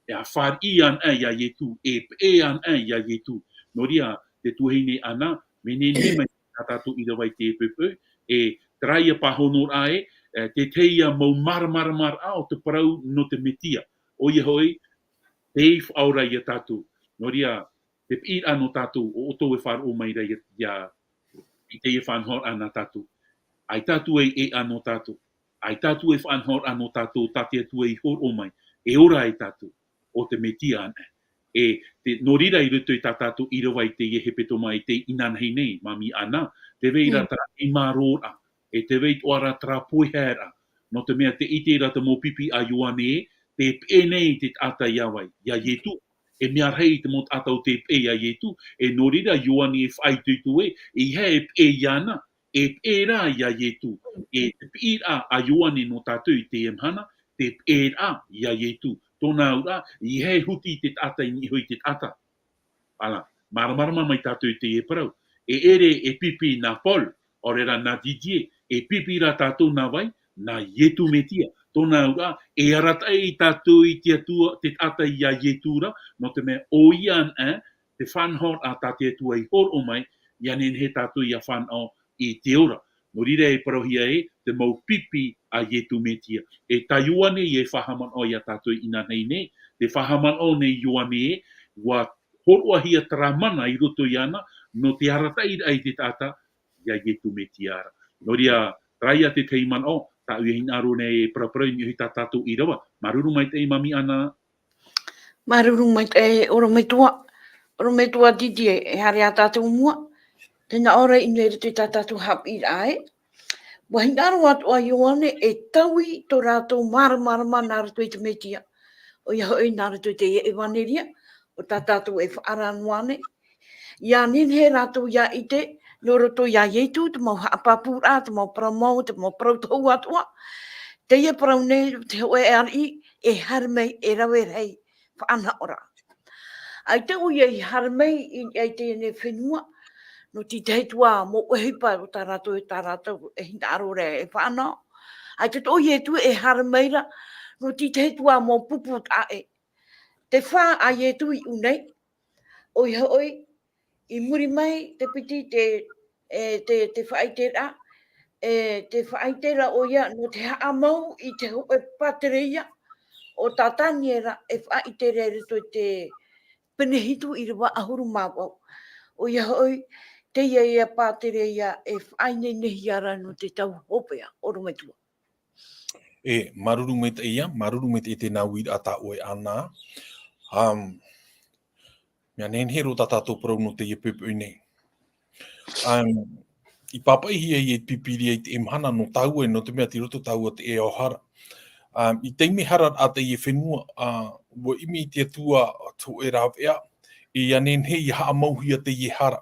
e fāriʻi anaʻe ia Ietu, e peʻe anaʻe ia Ietu. Nō reira, te tuahine Ana, mea nehenehe mai tā tātou ʻīrava i teie poʻipoʻi, e terā ia pāhonoraʻa ē, e, te tahi ia mau māramaramaraʻa o te parau nō te Metia. ʻOia hoʻi, tei faʻaora ia tātou. Nō reira, te piʻiraʻa nō tātou, ʻo ʻoutou e faʻaroʻo mai ra ia, ia, i teie faʻanahoraʻa nā tātou. ʻAita atu ai e ʻā nō tātou. ʻAita atu ai faʻanahoraʻa nō tātou, tā te Atua i hōroʻa mai. E ora ai tātou, ʻo te Metia anaʻe. E, te, nō reira i roto i tā tātou ʻīrava i teie hepetoma i teie inanahi nei, Māmī Ana, tē vai ra Mm. terā ʻeimaroraʻa, e tē vai atoʻa ra terā poiharaʻa. Nō te mea tē ʻite ra te mau pipi a Ioane ē, tē peʻe nei te taʻata ia vai, ia Ietu. E mea rahi te mau taʻata ʻo tē peʻe ia Ietu, e nō reira Ioane e faʻaitoito ē, ʻeiaha e peʻe iāna, e peʻe rā ia Ietu. E te piʻiraʻa a Ioane nō tātou i teie mahana, te peʻeraʻa ia Ietu. Tōna auraʻa, ʻeiaha e huti i te taʻata i niʻa iho i te taʻata. Ānā, māramarama mai tātou i teie parau. E ʻere e pipi nā Paul, ʻaore rā nā Didier, e pipi rā tātou nā vai, nā Ietu Metia. Tōna auraʻa, e arataʻi tātou i te Atua, te taʻata ia Ietu ra, nō te mea ʻoia anaʻe, te faʻanahoraʻa tā te Atua i hōroʻa mai, ʻia nehenehe tātou ʻia fānaʻo i te ora. Nō reira e parauhia ē, te mau pipi a Ietu Metia. E tā Ioane e faʻahaʻamanaʻo ia tātou inanahi nei, tē faʻahaʻamanaʻo nei Ioane ē, ʻua hōroʻahia terā mana i roto iāna, nō te arataʻiraʻa i te taʻata, ia Ietu Metia ra. Nō reira, terā ia te tahi manaʻo, tāʻu e hinaʻaro nei e paraparau i niʻa iho i tā tātou ʻīrava. Māuruuru maitaʻi Māmī Ana. Māuruuru maitaʻi, ʻorometua. ʻOrometua Didier, e haere ā tātou i mua. Tē nā ʻō ra i niʻa i roto i tā tātou haʻapiʻiraʻa ē. ʻUa hinaʻaro atoʻa Ioane e taui tō rātou māramarama nā roto i te Metia. ʻOia hoʻi nā roto i te ʻevaneria, ʻo tā tātou e faʻaara noa nei. ʻIa nehenehe rātou ʻia ʻite, nō roto ia Ietu, te mau haʻapāpūraʻa, te mau parau mau, te mau parau tohu atoʻa. Teie parau nei, te hōʻē ariʻi, e haere mai, e rave rahi, faʻanahoraʻa. ʻAita ʻoia i haere mai i, i teie nei fenua, nō te tahi atu ā mau ʻohipa o tā rātou, tā rātou e hinaʻaro ra e fānaʻo. ʻAita tō Ietu e haere mai ra, nō te tahi atu ā mau pupu taʻa ʻē. Te fā a Ietu i ʻō nei, ʻOia hoʻi, i muri mai te piti te, e, te, te faʻaiteraʻa, e, te faʻaiteraʻa ʻoia nō te haʻamau i te hōʻē pātereia ʻo Tātaniera e faʻaʻite ra i roto i te pene hitu ʻīrava ʻahuru mā vaʻu. ʻOia hoʻi, teie ia pātereia e faʻaineinehia ra nō te tau hopeʻa, ʻorometua. E, māuruuru maitaʻi ia, māuruuru maitaʻi tēnā uiraʻa tā ʻoe Ana. Um, mea nehenehe roa tā tātou parau nō teie poʻipoʻi nei. Um, i pāpaʻihia ia i te Pīpīria i te mahana nō tāua, nō te mea tei roto tāua te ʻēʻa hara. Um, i teie hara a teie fenua, uh, ua ʻimi te Atua te hōʻē rāveʻa, e ia nehenehe ia haʻamauhia teie hara.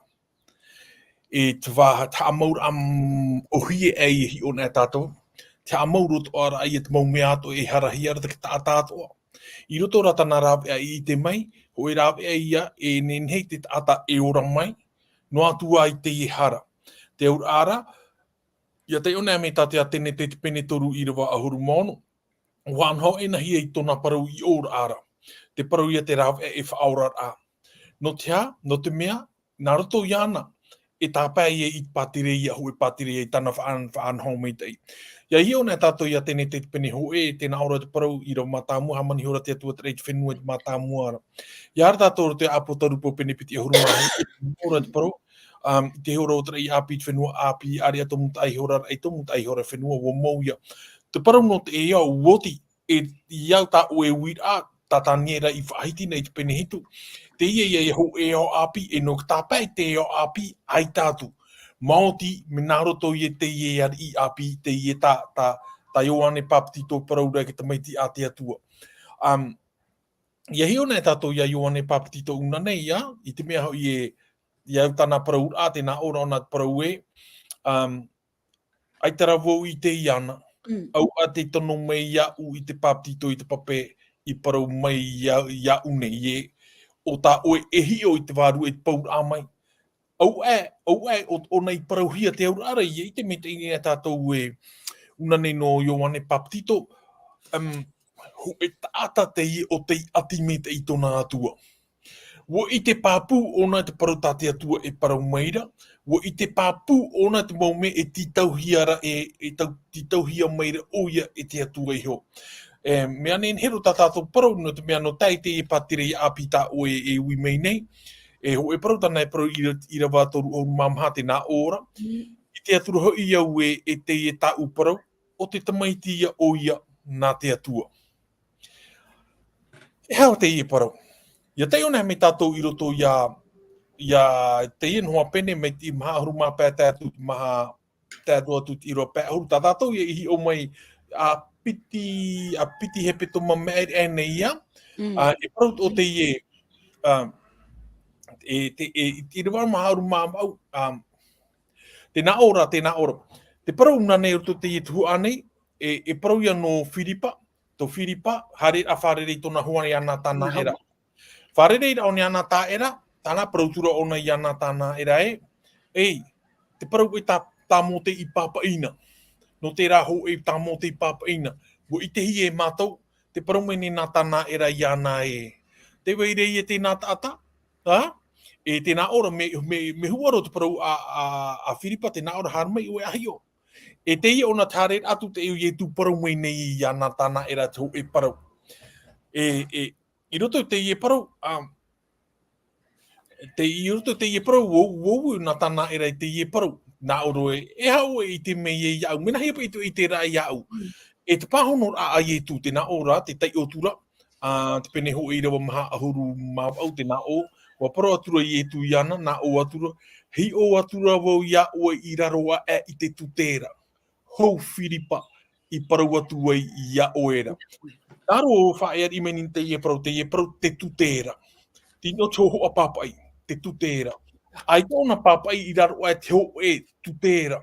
E te vā, te haʻamauraʻa, mm, ʻōhie ʻē ia hiʻo na e tātou. Te haʻamau roa atoʻa ra ia te mau mea atoʻa e harahia ra te taʻata atoʻa. I roto ra tāna rāveʻa i ʻite mai, hōʻē rāveʻa ia e nehenehe te taʻata e ora mai, noa atu ā i teie hara. Te auraʻa ra, ia taiʻo na mai tā te Atenete te pene toru ʻīrava ʻahuru mā ono, ua anahoʻi na hia i tōna parau i ʻō ra. Te parau ia te rāveʻa e faʻaoraraʻa. Nō te aha, nō te mea, nā roto iāna, e tāpae ia i te pātireia, hōʻē pātireia i tāna faʻa-, faʻanaho maitaʻi. Ia hiʻo na tātou i Atenete te pene hōʻē, tēnā ʻō ra te parau, ʻīrava mātāmua, hāmani ihora te Atua te raʻi i te fenua i te mātāmua ra. ʻIa haere tātou roto i te ʻĀpōtarupo pene piti ʻahuru mā hōʻē, ʻō ra te parau, um, i te ihora o te raʻi ʻāpī i te fenua ʻāpī, ʻāreʻa tōmūtaʻa ihora, raʻi tōmūtaʻa ihora fenua, ua mau ia. Te parau nō te ʻēʻa, ua oti, e, i au tā ʻoe uiraʻa, Tātaniera i faʻahiti nei i te pene hitu. Teie ia, ia hōʻē ʻēʻa ʻāpī, e nō te tāpae i te ʻēʻa ʻāpī, ʻaita atu. Maoti, mea nā roto ia teie ariʻi ʻāpī, teie tā, tā, tā Ioane Papetito parau ra e te tamaiti a te Atua. Um, ia hiʻo na tātou ia Ioane Papetito ʻuna nei ia, i te mea hoʻi e, i au tāna parauraʻa, tēnā ʻō ra ʻōna te parau ē, um, ʻaita rā vau i ʻite iāna, mm, auaʻe tei tono mai iāʻu i te papetito i te pape i parau mai ia, iāʻu nei ē, ʻo tā ʻoe e hiʻo i te vārua i te pauraʻa mai. Auaʻe, auaʻe ʻo, ʻōna i parauhia te auraʻa ra, ia ʻite maitaʻi nei tātou ē, ʻuna nei nō Ioane Papetito, um, hōʻē taʻata teie ʻo tei ʻati maitaʻi i tōna Atua. Ua ʻite pāpū ʻōna te parau tā te Atua e parau mai ra, ua ʻite pāpū ʻōna te mau mea e tītauhia ra e, e tau, tītauhia mai ra ʻoia e te Atua iho. E, mea nehenehe roa tā tātou parau, nō te mea nō tae i teie pātireia ʻāpī tā ʻoe e ui mai nei, e hōʻē parau tāna e parau ʻīra-, ʻīrava toru ʻahuru mā maha tēnā ʻō ra. Mm. ʻIte atu ra hoʻi au ē, e teie tāʻu parau, ʻo te tamaiti ia ʻoia nā te Atua. E aha teie parau? Ia taiʻo na mai tātou i roto ia, ia teie noa pene mai te maha ʻahuru mā pae tae atu, maha tae atu atu te ʻīrava pae ʻahuru, tā tātou ia i hiʻo mai, ʻa piti, ʻa piti hepetoma maʻiri aʻe nei ia, mm, ā, e parau ʻo teie, ā, e, te, e, i te ʻīrava maha ʻahuru mā vaʻu, ā, tēnā ʻō ra, tēnā ʻō ra. Te parau ʻuna nei roto teie tuhaʻa nei, e, e parau ia nō Firipa, tō Firipa, haere ra fārerei tōna hoa iā Natanaera. Fārereiraʻa o Natanaera, tāna parau atu ra ʻōna iā Natanaera ē, ei, te parau ē tā, tā Mōte i pāpaʻi na. Nō terā hōʻē tā Mōte i pāpaʻi na. Ua ʻitehia e mātou, te parau mai nei Natanaera iāna ē. Tē vai ra ia tēnā taʻata, ā? E tēnā ʻō ra, mea, mea, mea huʻa roa te parau a, a, a Firipa, tēnā ʻō ra haere mai ʻoe ʻa hiʻo. E teie ʻōna te haere atu te ʻEu Ietu parau mai nei iā Natanaera te hōʻē parau. E, e, i roto i teie parau, ā, te, i roto i teie parau, ua, ua, ua Natanaera i teie parau. Nā ʻō ra ē, e aha ʻoe e ʻite mai ai iāʻu, mea nāhea paʻi tō ʻiteraʻa iāʻu. Mm. E te pāhonoraʻa a Ietu, tēnā ʻō ra, te taiʻo atu ra, ā, te pene hōʻē ʻīrava maha ʻahuru mā vaʻu, tēnā ʻō, ua parau atu ra Ietu iāna, nā ʻō atu ra, hiʻo atu ra vau iā ʻoe i raro aʻe i te tute ra. Hou Firipa, i parau atu ai iā ʻoe ra. Nā roto faʻaeaʻe mai nei teie parau, teie parau te tute ra. Tino te hōhoʻa pāpaʻi, te tute ra. ʻAita ʻōna pāpaʻi i raro aʻe te hōʻē tute ra.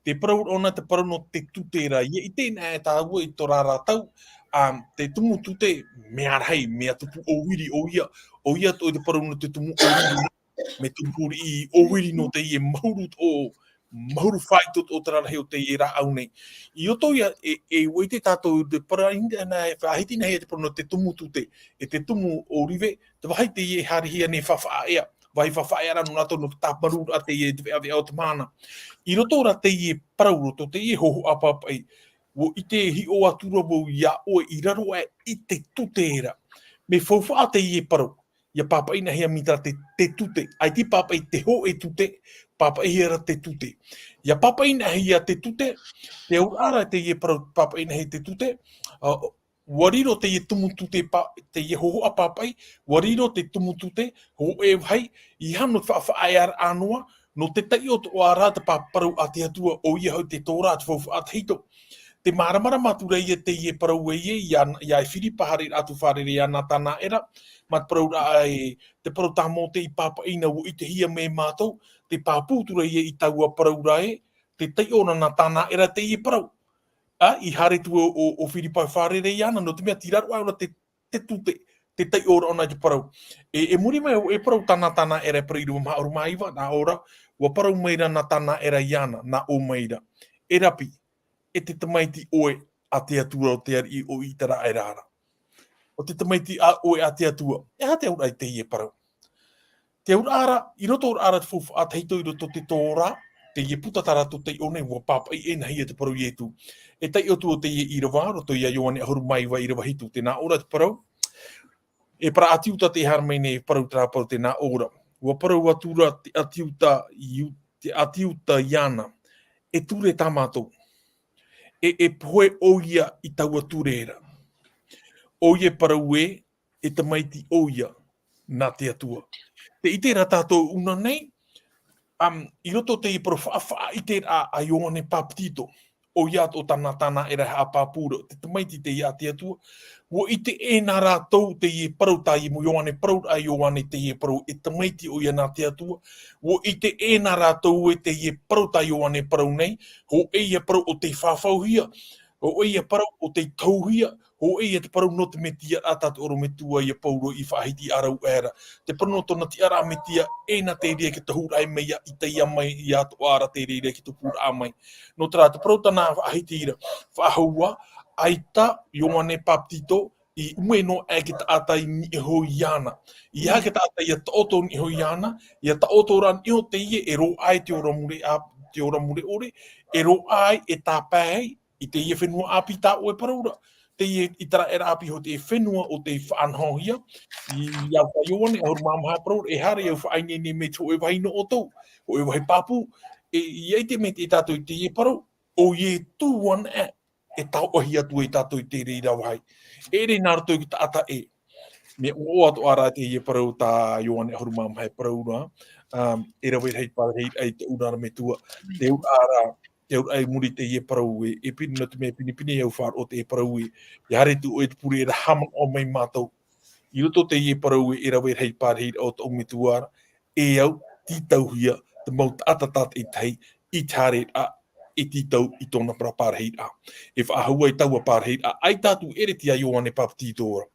Te parau ʻōna te parau nō te tute ra. Ia ʻite na e tāua i tō rātou, ā, te tumu tute, mea rahi, mea tupu ʻōviri ʻoia, ʻoia tō te parau nō te tumu ʻōviri, mea tupu riʻi ʻōviri nō teie mahuru o mahuru faʻaitoito o te rarahi o teie rāʻau nei. I roto ia, e, e ʻua ʻite tātou te parau, e faʻahiti nahea te parau nō te tumu tute, e te tumu ʻōrive, te vāhi teie e haerehia nei faʻafaʻaea, vāhi faʻafaʻaea ra nō rātou nō te tāmarū ra teie te veʻaveʻa o te māna. I roto ra teie parau, roto teie hōhoʻa pāpaʻi, ʻua ʻite hiʻo atu ra vau iā ʻoe i raro aʻe i te tute ra. Mea faufaʻa teie parau, ʻia pāpaʻi nahea mai te, te tute, ʻaita i pāpaʻi te hōʻē tute, pāpaʻihia ra te tute. ʻIa pāpaʻi nahea te tute, te auraʻa ra teie parau pāpaʻi nahea te tute, ā, ʻua riro teie tumu tute pā-, teie hōhoʻa pāpaʻi, ʻua riro te tumu tute, hōʻē vāhi, ʻeiaha nō te faʻafaʻaearaʻa noa, nō te taiʻo atoʻa ra te pā-, parau a te Atua, ʻoia hoʻi te Tōrā, te faufaʻa tahito. Tē māramarama atu ra ia teie parau e ia, iā, iā Firipa, haere atu fārerei iā Natanaera, mā te parauraʻa e, te parau tā Mōte i pāpaʻi na ʻua ʻitehia mai e mātou, tē pāpū atu ra ia i taua parau ra ē, tē taiʻo ra Natanaera teie parau. Ā, i haere atu ʻo, ʻo, ʻo Firipa e fārerei iāna, nō te mea tei raro aʻe ʻōna te, te tute, tē taiʻo ra ʻōna i te parau. E, e muri mai, e parau tā Natanaera, e parau ʻīrava maha ʻahuru mā iva, nā ʻō ra, ʻua parau mai ra Natanaera iāna, nā ʻō mai ra: E Rapi, e te Tamaiti ʻoe a te Atua o te ariʻi o Iteraera ra. ʻO te Tamaiti a, ʻoe a te Atua. E aha te auraʻa i teie parau? Te auraʻa ra, i roto ra ra te faufaʻa tahito i roto te Tōrā, teie puta tā rātou taiʻo nei, ʻua pāpaʻi e nahea te parau Ietu. E taiʻo atu ʻo teie ʻīrava, roto iā Ioane ʻahuru mā iva, ʻīrava hitu, tē nā ʻō ra te parau. E parau a te Iuta tē haere mai nei, parau terā parau tē nā ʻō ra. ʻUa parau atu ra te a te Iuta, Iu-, te a te Iuta iāna: E ture tā mātou. E, e pohe ʻoia i taua ture ra. ʻOia e parau ē, e Tamaiti ʻoia nā te Atua. Tē ʻite ra tātou ʻōna nei, um, i roto teie parau faʻa-, faʻaʻiteraʻa a Ioane Papetito, ʻoia atoʻa tā Natanaera e haʻapāpū ra, te Tamaiti teie a te Atua, ʻua ʻite ʻē nā rātou teie parau tā Ioane, parauraʻa a Ioane, teie parau e Tamaiti ʻoia nā te Atua, ʻua ʻite ʻē nā rātou ē teie parau tā Ioane parau nei, hōʻē ia parau ʻo tei fafauhia, hōʻē ia parau ʻo tei tohuhia, hōʻē ia te parau nō te Metia, ā, tā te ʻorometua ia Pauro i faʻahiti ʻāraʻu aʻera. Te parau nō tōna tiʻaraʻa Metia, ʻē nā te reira e te tohuraʻa mai ia Itaia mai, ia atoʻa ra te reira e te tupuraʻa mai. Nō terā, te parau tāna faʻahiti ra, faʻahou ā, ʻaita Ioane Papetito i ʻume noa aʻe te taʻata i niʻa iho iāna. ʻEiaha te taʻata ʻia taʻoto i niʻa iho iāna, ʻia taʻoto ra i niʻa iho teie e roaʻa ai te ora mure ʻā-, te ora mure ʻore, e roaʻa ai, e tāpae ai i teie fenua ʻāpī tā ʻoe e parau ra. Teie Iteraera ʻāpī hoʻi te fenua ʻo tei faʻanahohia. I, iā Ioane ʻahuru mā maha e parau ra, e haere au faʻaineine mai i te hōʻē vāhi nō ʻoutou, hōʻē vāhi pāpū, e, ʻia ʻite mai tātou i teie parau, ʻo Ietu anaʻe e taoʻahia atu ai tātou i te reira vāhi. E ʻere nā roto i te taʻata ē. Mea ʻoaʻoa atoʻa ra teie parau tā Ioane ʻahuru mā maha e parau ra, um, e rave rahi te pārahi i te ʻorometua. Te auraʻa ra, te auraʻa i muri i teie parau ē, e piri nō te mea pinepine au faʻaroʻo teie parau ē, ʻia haere atu ʻoe i te pure ra, haʻamanaʻo mai mātou. I roto teie parau ē, e rave rahi te pārahi o tō ʻorometua ra, e au, tītauhia te mau taʻata tātaʻitahi i te haereraʻa e tītau i tōna parau pārahiraʻa. E faʻahou ai taua pārahiraʻa, ʻaita atu e ʻere te Ioane Papetito ra,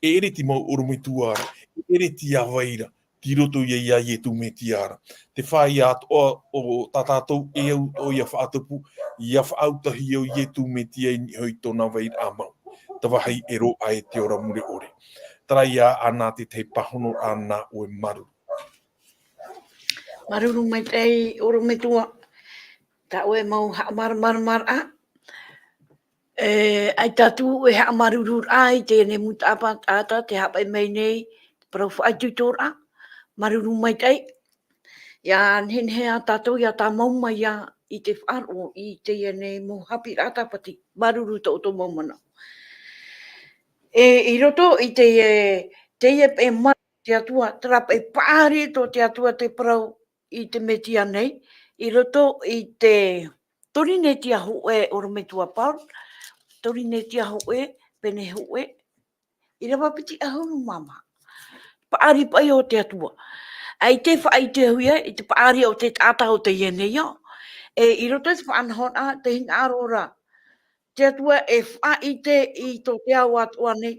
e ʻere te mau ʻorometua ra, e ʻere te vai ra, tei roto ia iā Ietu Metia ra. Te feiā atoʻa o tā tātou e au atoʻa ʻia faʻatupu, ʻia faʻautahi ʻo Ietu Metia i niʻa iho i tōna vairaʻa mau. Te vāhi e roaʻa ai te ora mure ʻore. Terā ia ānā te tahi pāhonoraʻa nā ʻoe, māuruuru. Māuruuru maitaʻi ʻorometua. Tā ʻoe mau haʻamāramaramaraʻa. E, ʻaita atu e haʻamāuruururaʻa i teie nei mau taʻata, taʻata tē haʻapaʻo mai nei, te parau faʻaitoitoraʻa. Māuruuru maitaʻi. ʻIa nehenehe ā tātou ʻia tāmau mai ā i te faʻaroʻo i teie nei mau haʻapiʻiraʻa tāpati. Māuruuru tō ʻoutou mau manaʻo. E, i roto i teie, teie paʻi ma-, te Atua, terā paʻi paʻari tō te Atua te parau i te Metia nei, i roto i te Torinetia hōʻē, ʻorometua Paul, Torinetia hōʻē, pene hōʻē, ʻīrava piti ʻahuru mā maha. Paʻari paʻi o te Atua. ʻAita e faʻaʻitehia i te paʻari o te taʻata o teie nei ao. E, i roto i te faʻanahoraʻa, te hinaʻaro ra, te Atua e faʻaʻite i tō te ao atoʻa nei,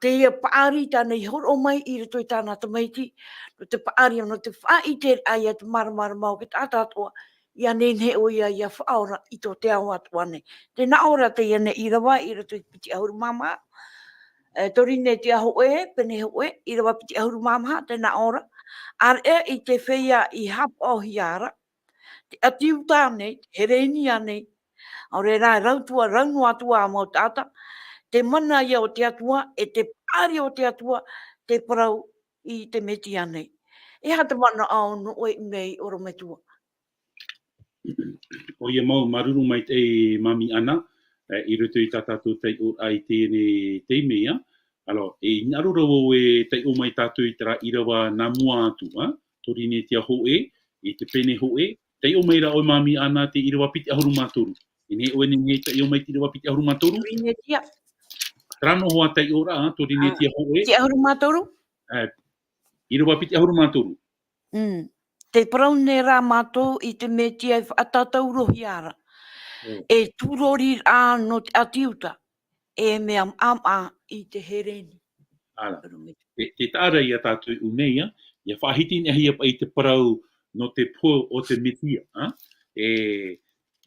teie paʻari tāna i hōroʻa mai i roto i tāna Tamaiti, nō te paʻari, nō te faʻaʻiteraʻa ia te māramarama o te taʻata atoʻa, ia nehenehe ʻoia ia faʻaora i tō te ao atoʻa nei. Tē nā ʻō ra teie nei ʻīrava i roto i te piti ʻahuru mā maha, e, Torinetia hōʻē, pene hōʻē, ʻīrava piti ʻahuru mā maha, tē nā ʻō ra. ʻĀreʻa i te feiā i haʻapaʻohia ra, te ʻāti Iuta nei, Herēni nei, ʻaore rā, rau atu ā, rau noa atu ā mau taʻata, te mana ia o te Atua, e te paʻari o te Atua, te parau i te Metia nei. E aha te manaʻo nō ʻoe i ʻō nei, ʻorometua? ʻOia mau, māuruuru maitaʻi Māmī Ana, e, i roto i tā tātou taiʻoraʻa i teie nei taime, ā. Alors, e hinaʻaro ra vau e taiʻo mai tātou i terā ʻīrava nā mua atu, ā. Torinetia hōʻē, i te pene hōʻē, taiʻo mai ra ʻoe Māmī Ana te ʻīrava piti ʻahuru mā toru. E nehenehe ʻoe e nehenehe e taiʻo mai te ʻīrava piti ʻahuru mā toru? Torinetia. Terā noa hoʻi taiʻoraʻa, ā, Torinetia hōʻē. Piti ʻahuru mā toru? E, ʻīrava piti ʻahuru mā toru. Mm. Tē parau nei ra mātou i te Metia e faʻatātaurohia ra. Mm. E tūrori ra nō te ʻāti Iuta, e mea maʻamaʻa i te Herēni. Ara. Te, te taʻa ra ia tātou i ʻō nei, ā, ʻia faʻahitihia paʻi te parau nō te pohe o te Metia, ā? E,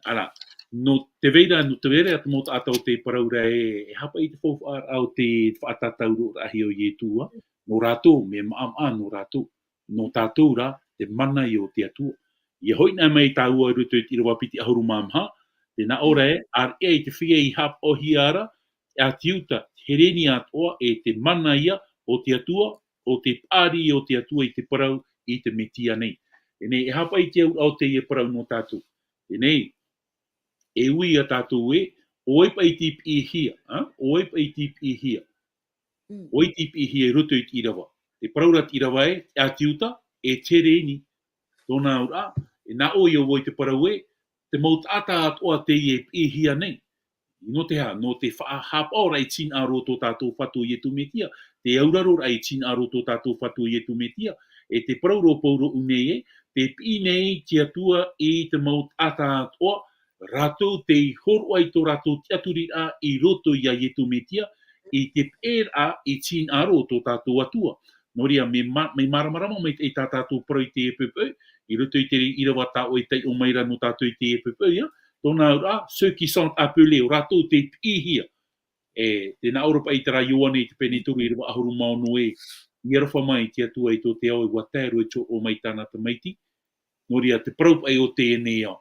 ara, nō te vai ra, nō te vai ra te mau taʻata o tē parau ra ē, e aha paʻi te faufaʻaraʻa o te faʻatātaurorahia o Ietu, ā? Nō rātou, mea maʻamaʻa nō rātou. Nō tātou rā, te mana ia o te Atua. ʻIa hoʻi anaʻe mai tāua i roto i te ʻīrava piti ʻahuru mā maha, tē nā ʻō ra ē, ʻāreʻa i te feiā i haʻapaʻohia ra, te ʻāti Iuta, te Herēni atoʻa, e te mana ia o te Atua, o te paʻari o te Atua i te parau i te Metia nei. Teie nei, e aha paʻi te auraʻa o teie parau nō tātou? Teie nei, e ui ia tātou ē, ʻo vai paʻi tei piʻihia, ā? ʻO vai paʻi tei piʻihia? Mm. ʻO vai tei piʻihia i roto i te ʻīrava? Tē parau ra te ʻīrava ē, te ʻāti Iuta, e te Herēni. Tōna auraʻa, e nā ʻō ia vau i te parau ē, te mau taʻata atoʻa teie e piʻihia nei. Nō te aha? Nō te faʻa-, haʻapaʻoraʻa i te hinaʻaro o tō tātou Fatu Ietu Metia, te auraroraʻa i te hinaʻaro o tō tātou Fatu Ietu Metia, e tē parau ra ʻo Pauro i ʻō nei ē, tē piʻi nei te Atua i te mau taʻata atoʻa, rātou tei hōroʻa i tō rātou tiʻaturiraʻa i roto ia Ietu Metia, i te peʻeraʻa i te hinaʻaro o tō tātou Atua. Nō reira, mea ma-, mea māramarama maitaʻi tā tātou parau i teie poʻipoʻi, i roto i te ʻīrava tā ʻoe e taiʻo mai ra nō tātou i teie poʻipoʻi, ā, tōna auraʻa, ceux qui sont appelés, ʻo rātou tei piʻihia. E, tē nā ʻō ra paʻi i terā Ioane i te pene toru ʻīrava ʻahuru mā ono ē, i aroha mai te Atua i tō te ao ʻe ʻua tae roa i te hōroʻa mai i tāna Tamaiti. Nō reira, te parau paʻi o teie nei ao.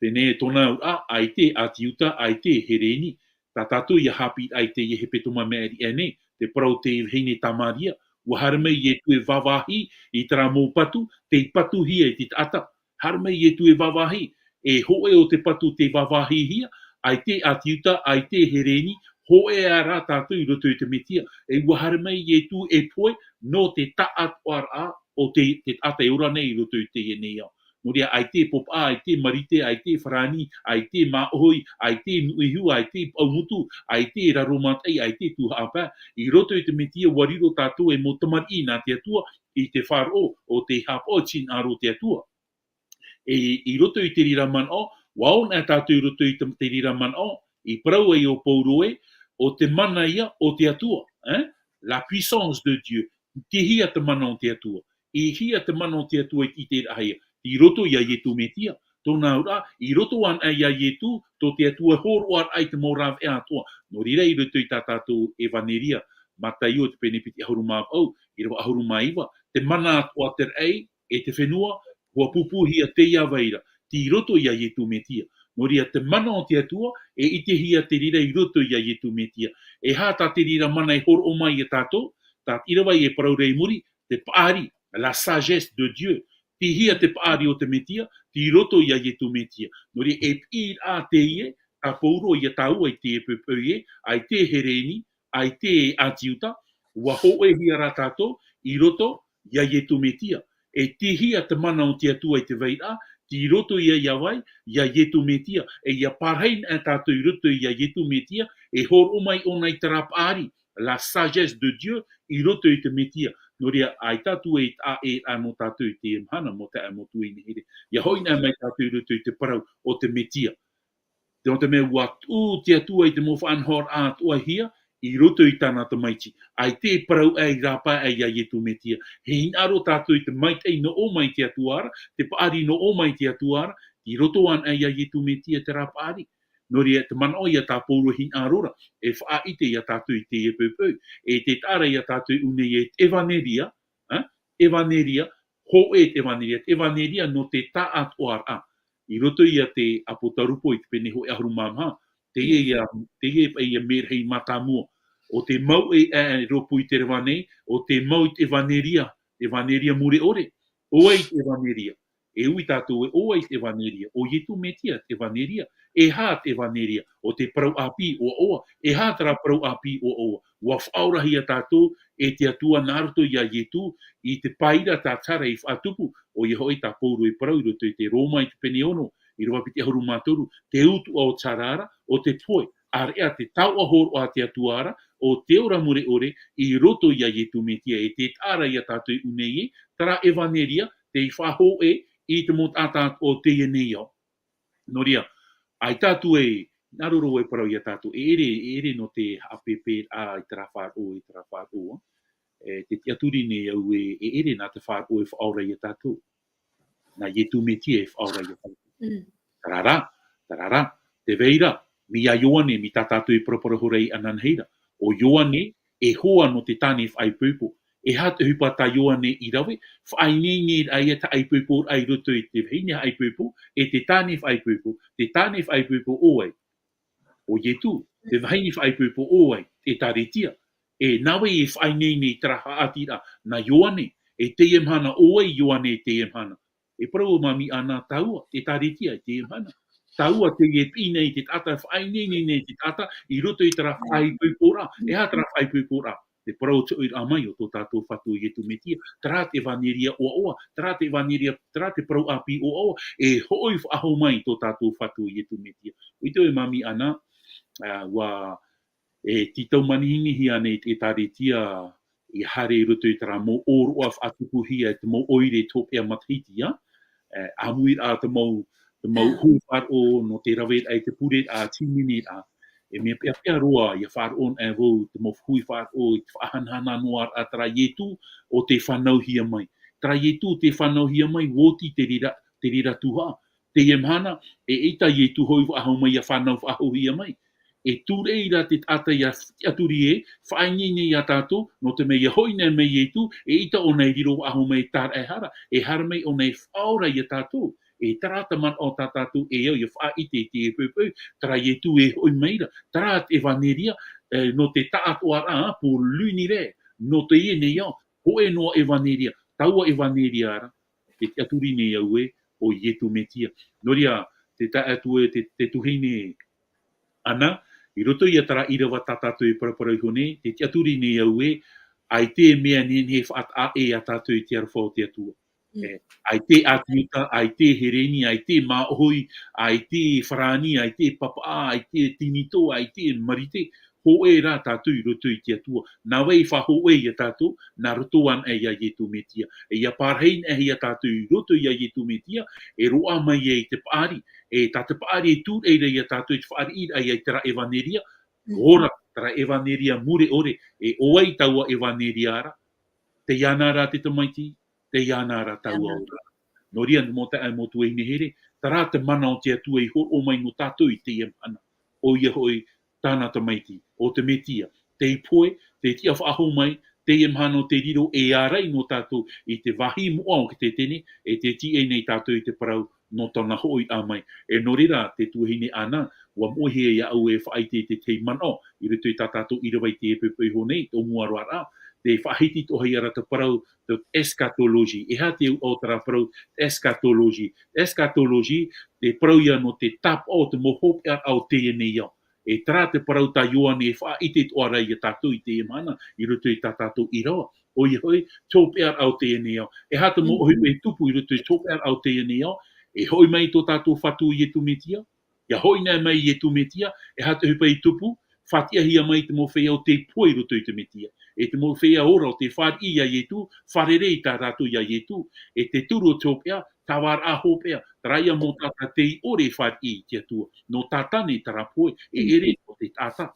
Teie nei tōna auraʻa, ʻaita e ʻāti Iuta, ʻaita e Herēni. Tā tātou ʻia haʻapiʻiraʻa i teie hepetoma maʻiri aʻe nei, te parau o te vahine Tamaria, ʻua haere mai Ietu e vāvāhi i terā mau patu, tei patuhia e te taʻata. Haere mai Ietu e vāvāhi, e hōʻē o te patu tei vāvāhihia, ʻaita e ʻāti Iuta, ʻaita e Herēni, hōʻē ā rā tātou i roto i te Metia. E ʻua haere mai Ietu e pohe, nō te taʻatoʻaraʻa o te, te taʻata e ora nei i roto i teie nei ao. Nō reira, ʻaita e Popaʻa, ʻaita e Marite, ʻaita e Farani, ʻaita e Māʻohi, ʻaita e Nuʻuihu, ʻaita e Paʻumotu, ʻaita e Raromataʻi, ʻaita e Tuhaʻa Pae. I roto i te Metia, ʻua riro tātou e mau tamariʻi nā te Atua, i te faʻaroʻo o te haʻapaʻo i te hinaʻaro o te Atua. E, i roto i te reira manaʻo, ʻua ʻō anaʻe tātou i roto i te, te reira manaʻo, i parau ai ʻo Pauro ē, ʻo te mana ia o te Atua, eh? La puissance de Dieu. Tei hea te mana o te Atua? Tei hea te mana o te Atua i, i te raʻahia? I roto ia Ietu Metia. Tōna auraʻa, i roto anaʻe ia Ietu, tō te Atua hōroʻaraʻa i te mau rāveʻa atoʻa. Nō reira i roto i tā tātou ʻEvaneria, Mataio te pene piti ʻahuru mā vaʻu, ʻīrava ʻahuru mā iva, te mana atoʻa te raʻi, e te fenua, ʻua pūpūhia tei ia vai ra, tei roto ia Ietu Metia. Nō reira te mana o te Atua, e ʻitehia te reira i roto ia Ietu Metia. E aha tā te reira mana e hōroʻa mai ia tātou, tā te ʻīrava e parau ra i muri, te paʻari, la sagesse de Dieu. Tei hea te paʻari o te Metia, tei roto ia Ietu Metia. Nō reira e piʻiraʻa teie, tā Pauro ia tāua i teie poʻipoʻi ē, ʻaita e Herēni, ʻaita e ʻĀti Iuta, ʻua hōʻēhia rā tātou i roto ia Ietu Metia. E tei hea te mana o te Atua i te vai ra, tei roto ia, ia vai, ia Ietu Metia. E ʻia parahi anaʻe tātou i roto ia Ietu Metia, e hōroʻa mai ʻōna i terā paʻari, la sagesse de Dieu, i roto i te Metia. Nō reira, ʻaita atu e taʻa ʻē ra nō tātou i teie mahana, mau taeaʻe, mau tuahine here. ʻIa hoʻi anaʻe mai tātou i roto i te parau o te Metia. Nō te mea ʻua tuʻu te Atua i te mau faʻanahoraʻa atoʻahia, i roto i tāna Tamaiti. ʻAita e parau aʻe, e rāpae aʻe ia Ietu Metia. E hinaʻaro tātou i te maitaʻi nō ʻō mai te Atua ra, te paʻari nō ʻō mai te Atua ra, I roto anaʻe ia Iesu Mesia terā paʻari. Nō reira, te manaʻo ia tā Pauro e hinaʻaro ra, e faʻaʻite ia tātou i teie poʻipoʻi, e te taʻa ra ia tātou i ʻō nei e te ʻevaneria, ā? ʻEvaneria, hōʻē te ʻevaneria, te ʻevaneria nō te tāʻātoʻaraʻa. I roto ia te Apotarupo i te pene hōʻē ʻahuru mā maha, teie ia, teie paʻi ia merahi mātāmua. ʻO te mau e, e, e rōpū i te reva nei, ʻo te mau i te ʻevaneria, te ʻevaneria mure ʻore. ʻO vai te ʻevaneria? E ui tātou ē, ʻo vai te ʻevaneria? ʻO Iesu Mesia te ʻevaneria. E aha te ʻevaneria? ʻO te parau ʻāpī ʻoaʻoa. E aha terā parau ʻāpī ʻoaʻoa? ʻUa faʻaorahia tātou e te Atua nā roto ia Iesu i te pae ra tā Sara i faʻatupu, ʻoia hoʻi tā Pauro e parau i roto i te Roma i te pene ono, ʻīrava piti ʻahuru mā toru, te utuʻa o Sara ra, ʻo te pohe, ʻāreʻa te taoʻa hōroʻa a te Atua ra, ʻo te ora mure ʻore, i roto ia Iesu Mesia, e te taʻa ra ia tātou i ʻō nei ē, terā ʻevaneria, tei faʻahōʻē i te mau taʻata o teie nei ao. Nō reira, ʻaita atu e, nā roro e parau ia tātou, e ʻere, e ʻere nō te haʻapēpēraʻa i terā faʻaroʻo, i terā faʻaroʻo, e, te tiʻaturi nei au ē, e ʻere nā te faʻaroʻo e faʻaora ia tātou. Nā Iesu Mesia e faʻaora ia tātou. Mm. Terā rā, terā rā, tē vai ra, mai ia Ioane, mai tā tātou i paraparau ra i ananahi ra. ʻO Ioane, e hoa nō te tāne faʻaipoipo. E aha te ʻohipa tā Ioane i rave, faʻaineineraʻa ia te haʻaipoiporaʻa i roto i te vahine haʻaipoipo, e te tāne faʻaipoipo, te tāne faʻaipoipo ʻo vai? ʻO Iesu, te vahine faʻaipoipo ʻo vai? Te ʻĒtārētia. E nā vai e faʻaineineraʻa terā haʻaʻatiraʻa, nā Ioane, e teie mahana ʻo vai Ioane i teie mahana? E parau ʻo Māmī Ana, tāua, te ʻĒtārētia i teie mahana. Tāua teie e piʻi nei i te taʻata, faʻaineine nei te taʻata, i roto i terā faʻaipoiporaʻa, e aha terā faʻaipoiporaʻa? Te parau o te hoʻiraʻa mai o tō tātou Fatu ʻo Iesu Mesia, terā te ʻevaneria ʻoaʻoa, terā te ʻevaneria, terā te parau ʻāpī ʻoaʻoa, e hoʻi faʻahou mai tō tātou Fatu ʻo Iesu Mesia. ʻUa ʻite ʻoe Māmī Ana, ā, ʻua, e tītau manihini hia nei te ʻĒtārētia, ʻia haere i roto i terā mau ʻōroʻa faʻatupuhia e te mau ʻoire i te hopeʻa matahiti, ā. E, ʻāmuiraʻa te mau, te mau hui faʻaroʻo nō te raveraʻa i te pureraʻa, tīniniraʻa. E mea peʻapeʻa roa, ʻia faʻaroʻo anaʻe vau te mau hui faʻaroʻo i te faʻahanahana noa ra terā Iesu ʻo tē fānauhia mai. Terā Iesu tē fānauhia mai, ʻua oti te reira, te reira tuhaʻa. Teie mahana, eʻita Iesu hoʻi faʻahou mai ʻia fānau faʻahouhia mai. E tūreʻi ra te taʻata ʻia tiʻaturi ē, faʻaineine ia tātou, nō te mea ʻia hoʻi anaʻe mai Iesu, eʻita ʻōna e riro faʻahou mai e tāraʻehara, e haere mai ʻōna e faʻaora ia tātou. E terā te manaʻo tā tātou e au ʻia faʻaʻite i teie poʻipoʻi, terā Iesu e hoʻi mai ra, terā te ʻevaneria, e, nō te taʻatoʻaraʻa, pour l'univers, nō teie nei ao, hōʻē noa ʻevaneria, taua ʻevaneria ra, te tiʻaturi nei au ē, ʻo Iesu Mesia. Nō reira, te tae atu ē, te, te tuahine Ana, i roto ia terā ʻīrava tā tātou e paraparau iho nei, te tiʻaturi nei au ē, ʻaita e mea nehenehe e faʻataʻa ʻē ia tātou i te aroha o te Atua. Mm. E, ʻaita e ʻĀti Iuta, ʻaita e Hereni, ʻaita e māʻohi, ʻaita e farāni, ʻaita e papaʻā, ʻaita e tinitō, ʻaita e marite, hōʻē rā tātou i roto i te Atua. Nā vai e faʻahōʻē ia tātou, nā roto anaʻe ia Iesu Mesia. E ʻia pārahi anaʻe ia tātou i roto ia Iesu Mesia, e roaʻa mai ia i te paʻari, e tā te paʻari e tūreʻi ra ia tātou i te fāriʻiraʻa ia i terā ʻevaneria, Mm. ʻo rā, terā ʻevaneria mure ʻore, e ʻo vai taua ʻevaneria ra, teiāna rā te Tamaiti, teiāna rā taua Teiāna. ora. Nō reira, mau taeaʻe, mau tuahine here, terā te mana o te Atua i hōroʻa mai nō tātou i teie mahana. ʻOia hoʻi, tāna Tamaiti, ʻo te Mesia, tei pohe, tei tiʻa faʻahou mai, teie mahana ʻo tē riro e ārai nō tātou i te vāhi moʻa o Ketetene, e tē tīaʻi nei tātou i te parau nō tōna hoʻiraʻa mai. E nō reira, te tuahine Ana, ʻua moʻehia iāʻu e faʻaʻite i te tahi manaʻo, i roto i tā tātou ʻīrava i teie poʻipoʻi iho nei, tō mua roa rā, tē faʻahiti atoʻa hia ra te parau, te eschatologie. E aha te ʻō o terā parau, eschatologie? Eschatologie, te parau ia nō te tāpaʻo o te mau hopeʻaraʻa o teie nei ao. E terā te parau tā Ioane e faʻaʻite atoʻa ra ia tātou i teie mahana, i roto i tā tātou ʻīrava. ʻOia hoʻi, te hopeʻaraʻa o teie nei ao. E aha te mau Mm. ʻohipa e tupu i roto i te hopeʻaraʻa o teie nei ao? E hoʻi mai tō tātou Fatu ʻo Iesu Mesia? ʻIa hoʻi anaʻe mai Iesu Mesia, e aha te ʻohipa i tupu? Faʻatiʻahia mai te mau feiā ʻo tē pohe i roto i te Mesia. E te mau feiā ora ʻo tē fāriʻi ia Iesu, fārerei tā rātou ia Iesu. E te turu o te hopeʻa, tāvāraʻa hopeʻa, terā ia mau taʻata tei ʻore e fāriʻi i te Atua. Nō Sātane terā pohe, e Mm. ʻere nō te taʻata.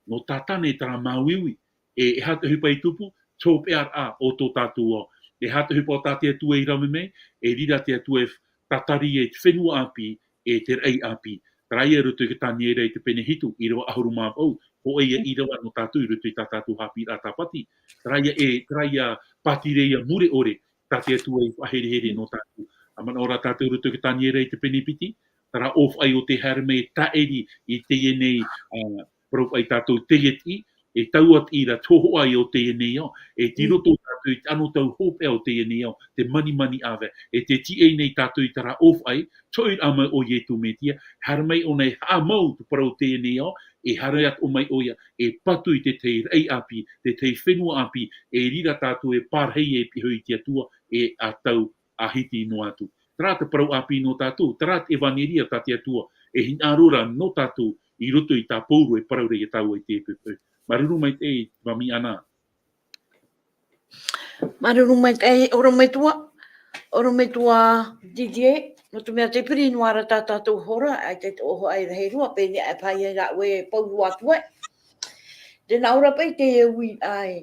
Nō Sātane terā māuiui. E, e aha te ʻohipa i tupu? Te hopeʻaraʻa o tō tātou ao. E aha te ʻohipa o tā te Atua i rave mai? E riro te Atua e tatari e te fenua ʻāpī, e te raʻi ʻāpī. Terā ia i roto i te Taniera i te pene hitu, ʻīrava ʻahuru mā vaʻu, hōʻē ia ʻīrava nō tātou i roto i tā tātou haʻapiʻiraʻa tāpati. Terā ia e, terā ia pātireia mure ʻore, tā te Atua i faʻaherehere nō tātou. ʻA manaʻo rā tātou i roto i te Taniera i te pene piti, terā ʻōfaʻi o tē haere mai e tāʻiri i teie nei, ā, parau faʻaʻī tātou teie tiʻi, e taua tiʻi ra te hōhoʻa ia o teie nei ao, e tei roto tātou i te anotau hopeʻa o teie nei ao, te manimani ʻāvae, e tē tiʻa nei tātou i terā ʻōfaʻi, te hoʻiraʻa mai o Ietu Metia, haere mai ʻōna e haʻamau te parau o teie nei ao, e haere atoʻa mai ʻoia, e patu i te tahi raʻi ʻāpī, te tahi fenua ʻāpī, e reira tātou e pārahi e pihaʻi i te Atua, e ʻa tau ʻa hiti noa atu. Terā te parau ʻāpī nō tātou, terā te ʻevaneria tā te Atua, e hinaʻaro ra nō tātou i roto i tā Pauro e parau ra ia tāua i te Epereru. Māuruuru maitaʻi, Mami Ana. Māuruuru maitaʻi, ʻorometua, ʻorometua Didier, nō te mea tē piri noa ra tā tātou hora, ʻaita te ʻōfaʻi rahi roa, pēnei aʻe paʻi ia rāʻau e pauroa atu ai. Tē nā ʻō ra paʻi teie uiraʻa ē,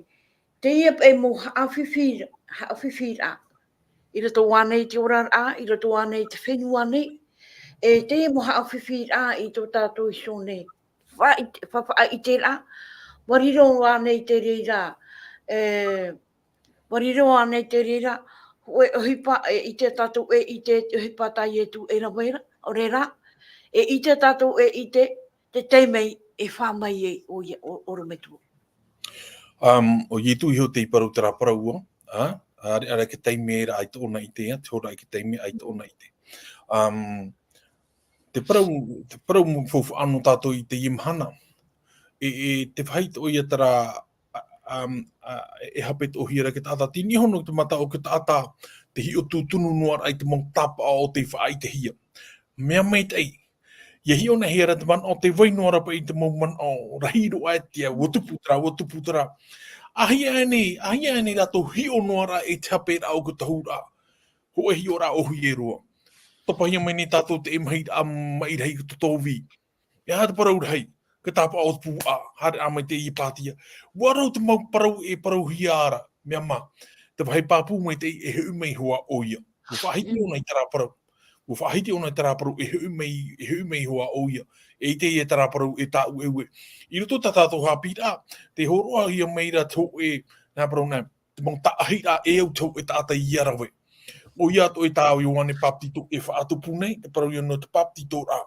teie paʻi mau haʻafifi, haʻafifiraʻa. I roto ānei i te oraraʻa, i roto ānei i te fenua nei, e teie mau haʻafifiraʻa i tō tātou iho nei. Faʻaʻite-, fa-, faʻaʻiteraʻa, ʻua riro ānei te reira, e, ʻua riro ānei te reira, hōʻē ʻohipa, e ʻite tātou e ʻite te ʻohipa tā Ietu e rave ra, ʻaore rā, e ʻite tātou e ʻite, te taime e fā mai ai ʻoia, ʻo, ʻorometua. Um, ʻo Ietu iho tei parau terā parau ua, ā, ʻaore, ʻaore te taime ra ʻaita ʻōna ʻite, ā, te hora ʻaita te taime ʻaita ʻōna ʻite. Um, te parau, te parau mau faufaʻa nō tātou i teie mahana. E, e, tē faʻaʻite ʻoia terā, a, um, a, e haʻapeʻatohia ra te taʻata. Tei niʻa iho nō te mata o te taʻata, te hiʻo tūtunu noa ra i te mau tāpaʻo o tei faʻaʻitehia. Mea maitaʻi, ʻia hiʻo anaʻe ra te manaʻo, tē vai noa ra paʻi te mau manaʻo rahi roa e te, ʻua tupu terā, ʻua tupu terā. ʻAhia aʻe nei, ʻahia aʻe nei rātou hiʻo noa ra i te hape ra o te tohu ra. Hōʻē hiʻoraʻa ʻōhie roa. Topahia mai nei tātou te mahiraʻa maʻi rahi i te tōvī. E aha te parau rahi, te tāpaʻo o te puaʻa, haere mai teie pātia. ʻUa rau te mau parau e parauhia ra, mea mā. Te vāhi pāpū maitaʻi e hoʻi mai hoʻi ʻoia. ʻUa faʻahiti ʻōna i terā parau. ʻUa faʻahiti ʻōna i terā parau e hoʻi mai, e hoʻi mai hoʻi ʻoia. E ʻite ia terā parau e tāʻueue. I roto tā tātou haʻapiʻiraʻa, tē hōroʻahia mai ra te hōʻē, nā parau nā, te mau taʻahiraʻa e au te hōʻē taʻata ʻia rave. ʻOia atoʻa tā Ioane Papetito e faʻatupu nei, te parau ia nō te papetitoraʻa.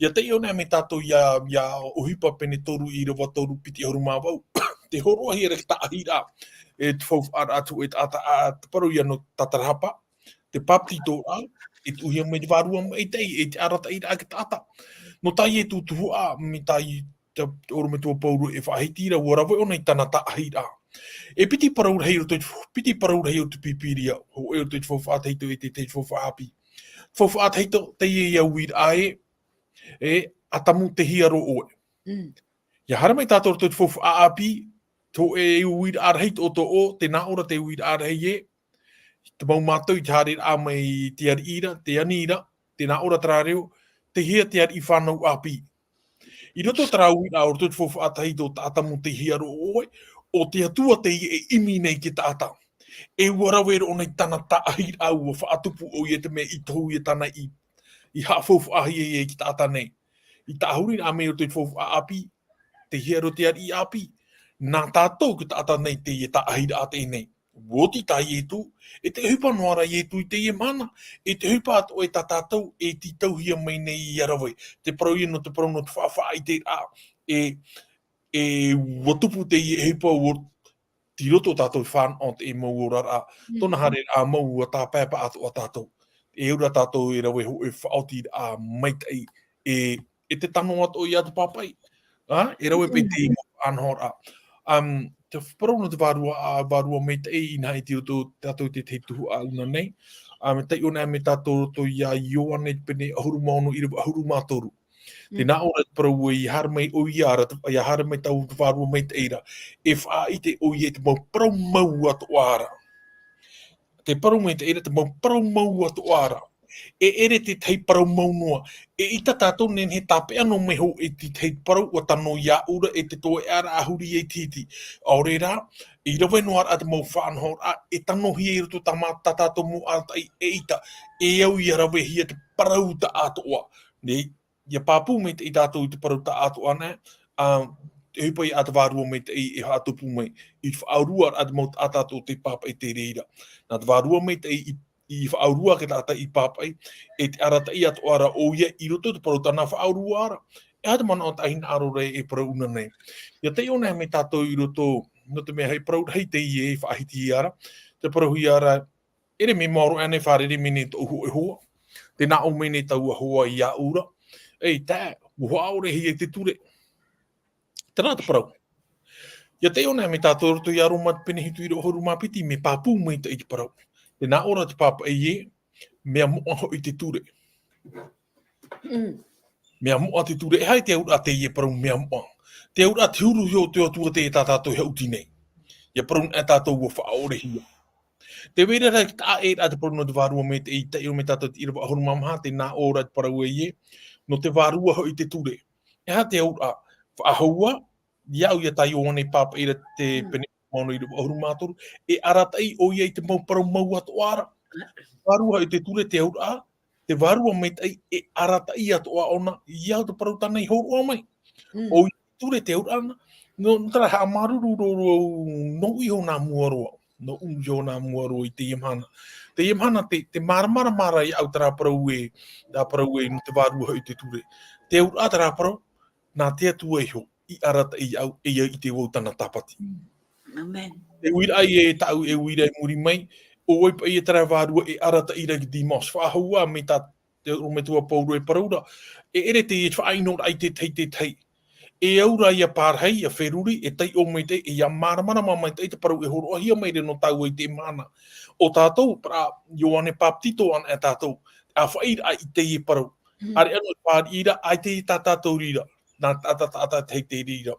ʻIa taiʻo anaʻe mai tātou ia, ia ʻOhipa pene toru ʻīrava toru piti ʻahuru mā vaʻu. Tē hōroʻahia ra te taʻahiraʻa, e te faufaʻaraʻa te hōʻē taʻata, ā, te parau ia nō te tātarahapa, te papetitoraʻa, e tuʻuhia mai te Vārua Maitaʻi, e te arataʻiraʻa i te taʻata. Nō tā Ietu tuhaʻa, mai tā i te, te ʻorometua Pauro e faʻahiti ra, ʻua rave ʻōna i tāna taʻahiraʻa. E piti parau rahi o te, piti parau rahi o te Pīpīria, hōʻē o te faufaʻa tahito e te, te faufaʻa ʻāpī. Faufaʻa tahito, teie ia uiraʻa ē, e, ʻAtamu, tei hea roa ʻoe. Mm. ʻIa haere mai tātou i te faufaʻa ʻāpī, te hōʻē uiraʻa rahi toʻotoʻo, tē nā ʻō ra te uiraʻa rahi ē, te mau mātou i te haereraʻa mai i te ariʻi ra, te ani ra, tē nā ʻō ra terā reo, tei hea te ariʻi fānau ʻāpī. I roto terā uiraʻa o roto i te faufaʻa tahito, ʻAtamu, tei hea roa ʻoe, ʻo te Atua teie e ʻimi nei i te taʻata. E ʻua rave roa ʻōna i tāna taʻahiraʻa, ʻua faʻatupu ʻoia i te mea i tohu ia tāna i, i haʻafaufaʻahia ia i te taʻata nei. I tāhuri anaʻe mai roto i te faufaʻa ʻāpī, tei hea roa te ariʻi ʻāpī. Nā tātou te taʻata nei teie taʻahiraʻa teie nei. ʻUa oti tā Ietu, e te ʻohipa noa ra Ietu i teie mahana, e te ʻohipa atoʻa e tā tātou e tītauhia mai nei ʻia rave. Te parau ia nō te parau nō te faʻaʻiteraʻa, e, e ʻua tupu teie ʻohipa ʻua tei roto tātou fānaʻo te mau oraraʻa. Mm. Tōna haereraʻa mau ʻua tāpeapā atoʻa tātou. E ora tātou e rave hōʻē faʻaotiraʻa maitaʻi, e, e te tano atoʻa ia te pāpaʻi. Ā, e rave paʻi te mau faʻanahoraʻa. Um, te parau nō te Vārua, ā, Vārua Maitaʻi, inaha e tei roto tātou i te tahi tuhaʻa ʻaʻau nei. Um, e taiʻo anaʻe mai tātou roto ia Ioane pene ʻahuru mā ono ʻīrava ʻahuru mā toru. Tē nā ʻō ra te parau ē, ʻia haere mai ʻoia ra, ʻia haere mai taua Vārua Maitaʻi ra, e faʻaʻite ʻoia i te mau parau mau atoʻa ra. Te parau maitaʻi ra, te mau parau mau atoʻa ra. E ʻere te tahi parau mau noa. Eʻita tātou e nehenehe e tāpeʻa noa mai hōʻē i te tahi parau ʻua tano iāʻu ra, e te toeʻa ra a huri ai te hiti. ʻAore rā, i rave noa ra te mau faʻanahoraʻa, e tanohia i roto tā mā-, tā tātou mau arataʻi, eʻita, e au ʻia ravehia te parau taʻatoʻa. Nei, ʻia pāpū maitaʻi tātou i te parau taʻatoʻa nei, ā, te ʻohipa ia ʻa te Vārua Maitaʻi e faʻatupu mai, i te faʻaorua ra te mau taʻata tō te pāpaʻi te reira. Nā te Vārua Maitaʻi i, i faʻaorua te taʻata i pāpaʻi, e te arataʻi atoʻa ra ʻoia i roto i te parau tāna faʻaorua ra. E aha te manaʻo tā hinaʻaro ra e parau ʻuna nei. ʻIa taiʻo nei mai tātou i roto, nō te mea he parau rahi teie e faʻahiti ia ra, te parauhia ra, ʻere mea maoro ʻana e fārerei mai nei tōʻu hōʻē hoa. Tē nā ʻō mai nei taua hoa iāʻu ra. Ei, tae, ʻua faʻaorehia te ture. Terā te parau. ʻIa taiʻo nei mai tātou i roto ia Roma pene hitu ʻīrava ʻahuru mā piti, mea pāpū maitaʻi te parau. Tē nā ʻō ra te pāpaʻi ē, mea moʻa hoʻi te ture. Mm. Mea moʻa te ture, e aha te auraʻa teie parau mea moʻa. Te auraʻa te huru iho o te Atua teie tā tātou e haʻuti nei. ʻIa parau nei tātou ʻua faʻaorehia. Tē vai ra te taʻa ʻē ra te parau nō te Vārua Maitaʻi, taiʻo mai tātou i te ʻīrava ʻahuru mā maha, tē nā ʻō ra te parau ē, nō te Vārua hoʻi te ture. E aha te auraʻa, faʻahoua, iāʻu ia tā Ioane pāpaʻi ra te Mm. pene ono ʻīrava ʻahuru mā toru, e arataʻi ʻoia i te mau parau mau atoʻa ra. Vārua hoʻi te ture te auraʻa, te Vārua Maitaʻi e arataʻi atoʻa ʻōna, ia au te parau tāna i hōroʻa mai. Mm. ʻOia te ture te auraʻa na, nō, nō terā haʻamāuruuru roa, roa, nō iho nā mua roa, nō iho nā mua roa i teie mahana. Teie mahana te, te māramarama ra iāʻu terā parau ē, terā parau ē, nō te Vārua hoʻi te ture. Te auraʻa terā parau, nā te Atua iho, i arataʻi au, e ia ʻite vau tāna tāpati. Amen. E uiraʻa e tāʻu, e uiraʻa i muri mai, ʻo vai paʻi e terā vārua e arataʻi ra ki Demos. Faʻahoua mai tā te ʻorometua Pauro e parau ra, e ʻere te faʻaʻino ra i te tahi, te tahi. E au ra ia pārahi, ia feruri, e taiʻo maitaʻi, e ia māramarama maitaʻi te parau e hōroʻahia mai ra nō tāua i teie mahana. ʻO tātou, parau, Ioane Papetito anaʻe tātou, ʻa faʻaʻite i teie parau. Mm. ʻAreʻa nō te fāriʻi ra, ʻaita i tā tātou reira. Nā taʻata, taʻata te hei te reira.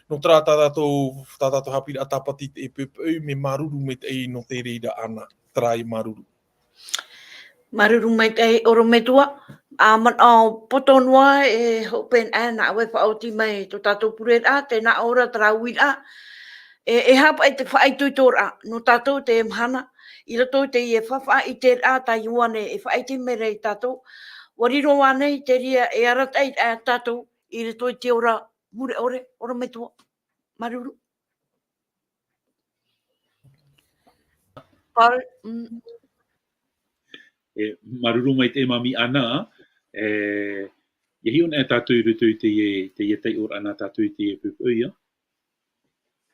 Nō terā tā tātou, tā tātou haʻapiʻiraʻa tāpati te ʻepeʻepeʻo, mea māuruuru maitaʻi nō te reira ʻana, terā e māuruuru. Māuruuru maitaʻi ʻorometua, ā, manaʻo poto noa e hope anaʻe nā ʻoe e faʻaoti mai tō tātou pureraʻa, tē nā ʻō ra terā uiraʻa, e, e aha paʻi te faʻaitoitoraʻa nō tātou teie mahana, i roto i teie faʻaʻiteraʻa tā Ioane e faʻaʻite mai ra ia tātou, ʻua riro ānei te reira e arataʻi ia tātou i roto i te ora mure ʻore, ʻorometua. Māuruuru. Paul, mm. E, māuruuru maitaʻi e Mami Ana, e, ʻia hiʻo anaʻe tātou i roto i teie, teie taiʻoraʻa nā tātou i teie poʻipoʻi, ā.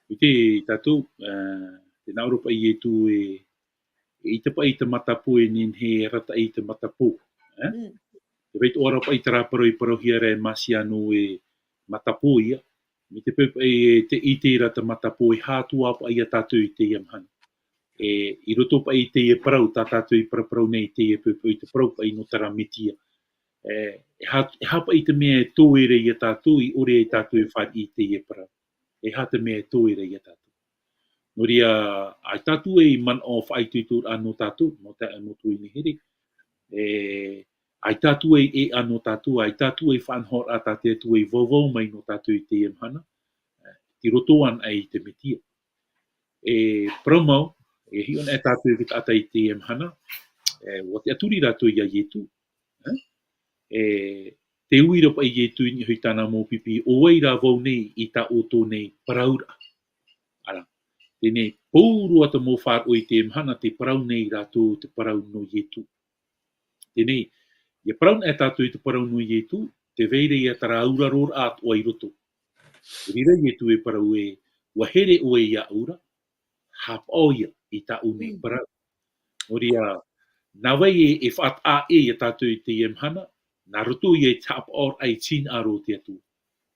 ʻUa ʻite tātou, e, tē nā ʻō ra paʻi Ietu e, eʻita paʻi te matapō e nehenehe e arataʻi i te matapō, e? Mm. Tē vai atoʻa ra paʻi terā parau i parauhia ra e Masiano e matapō ia. Mai te peu paʻi e tē ʻite ra te matapō e aha atoʻa paʻi ia tātou i teie mahana. E, i roto paʻi i teie parau, tā tātou i paraparau nei i teie poʻipoʻi, te parau paʻi nō terā Metia. E, e aha, e aha paʻi te mea e toe ra ia tātou, i ʻore ia tātou e fāriʻi i teie parau. E aha te mea e toe ra ia tātou. Nō reira, ʻaita tātou e manaʻo faʻaitoitoraʻa nō tātou, nō te, nō te tuahine here. E, ʻaita tātou e, e ʻā nō tātou, ʻaita tātou e faʻanahoraʻa tā te Atua i vauvau mai nō tātou i teie mahana. E, tei roto anaʻe i te Metia. E, parau mau, e hiʻo anaʻe tātou i te taʻata i teie mahana. E, ʻua tiʻaturi rātou ia Ietu. E, e, tē ui ra paʻi Ietu i niʻa i tāna mau pipi, ʻo vai rā vau nei i tā ʻoutou nei parauraʻa. ʻĀreʻa. Teie, pauroa te mau faʻaroʻo i teie mahana, tē parau nei rātou te parau nō Ietu. Teie, ʻia parau anaʻe tātou i te parau nō Ietu, tē vai ra ia terā auraroraʻa atoʻa i roto. I reira Ietu e parau ē, ʻua here ʻoe iāʻu ra, haʻapaʻo ia i tāʻu nei Mm. parau. Nō reira, nā vai e, e faʻataʻa ʻē ia tātou i teie mahana, nā roto ia i te haʻapaʻoraʻa i te hinaʻaro o te Atua.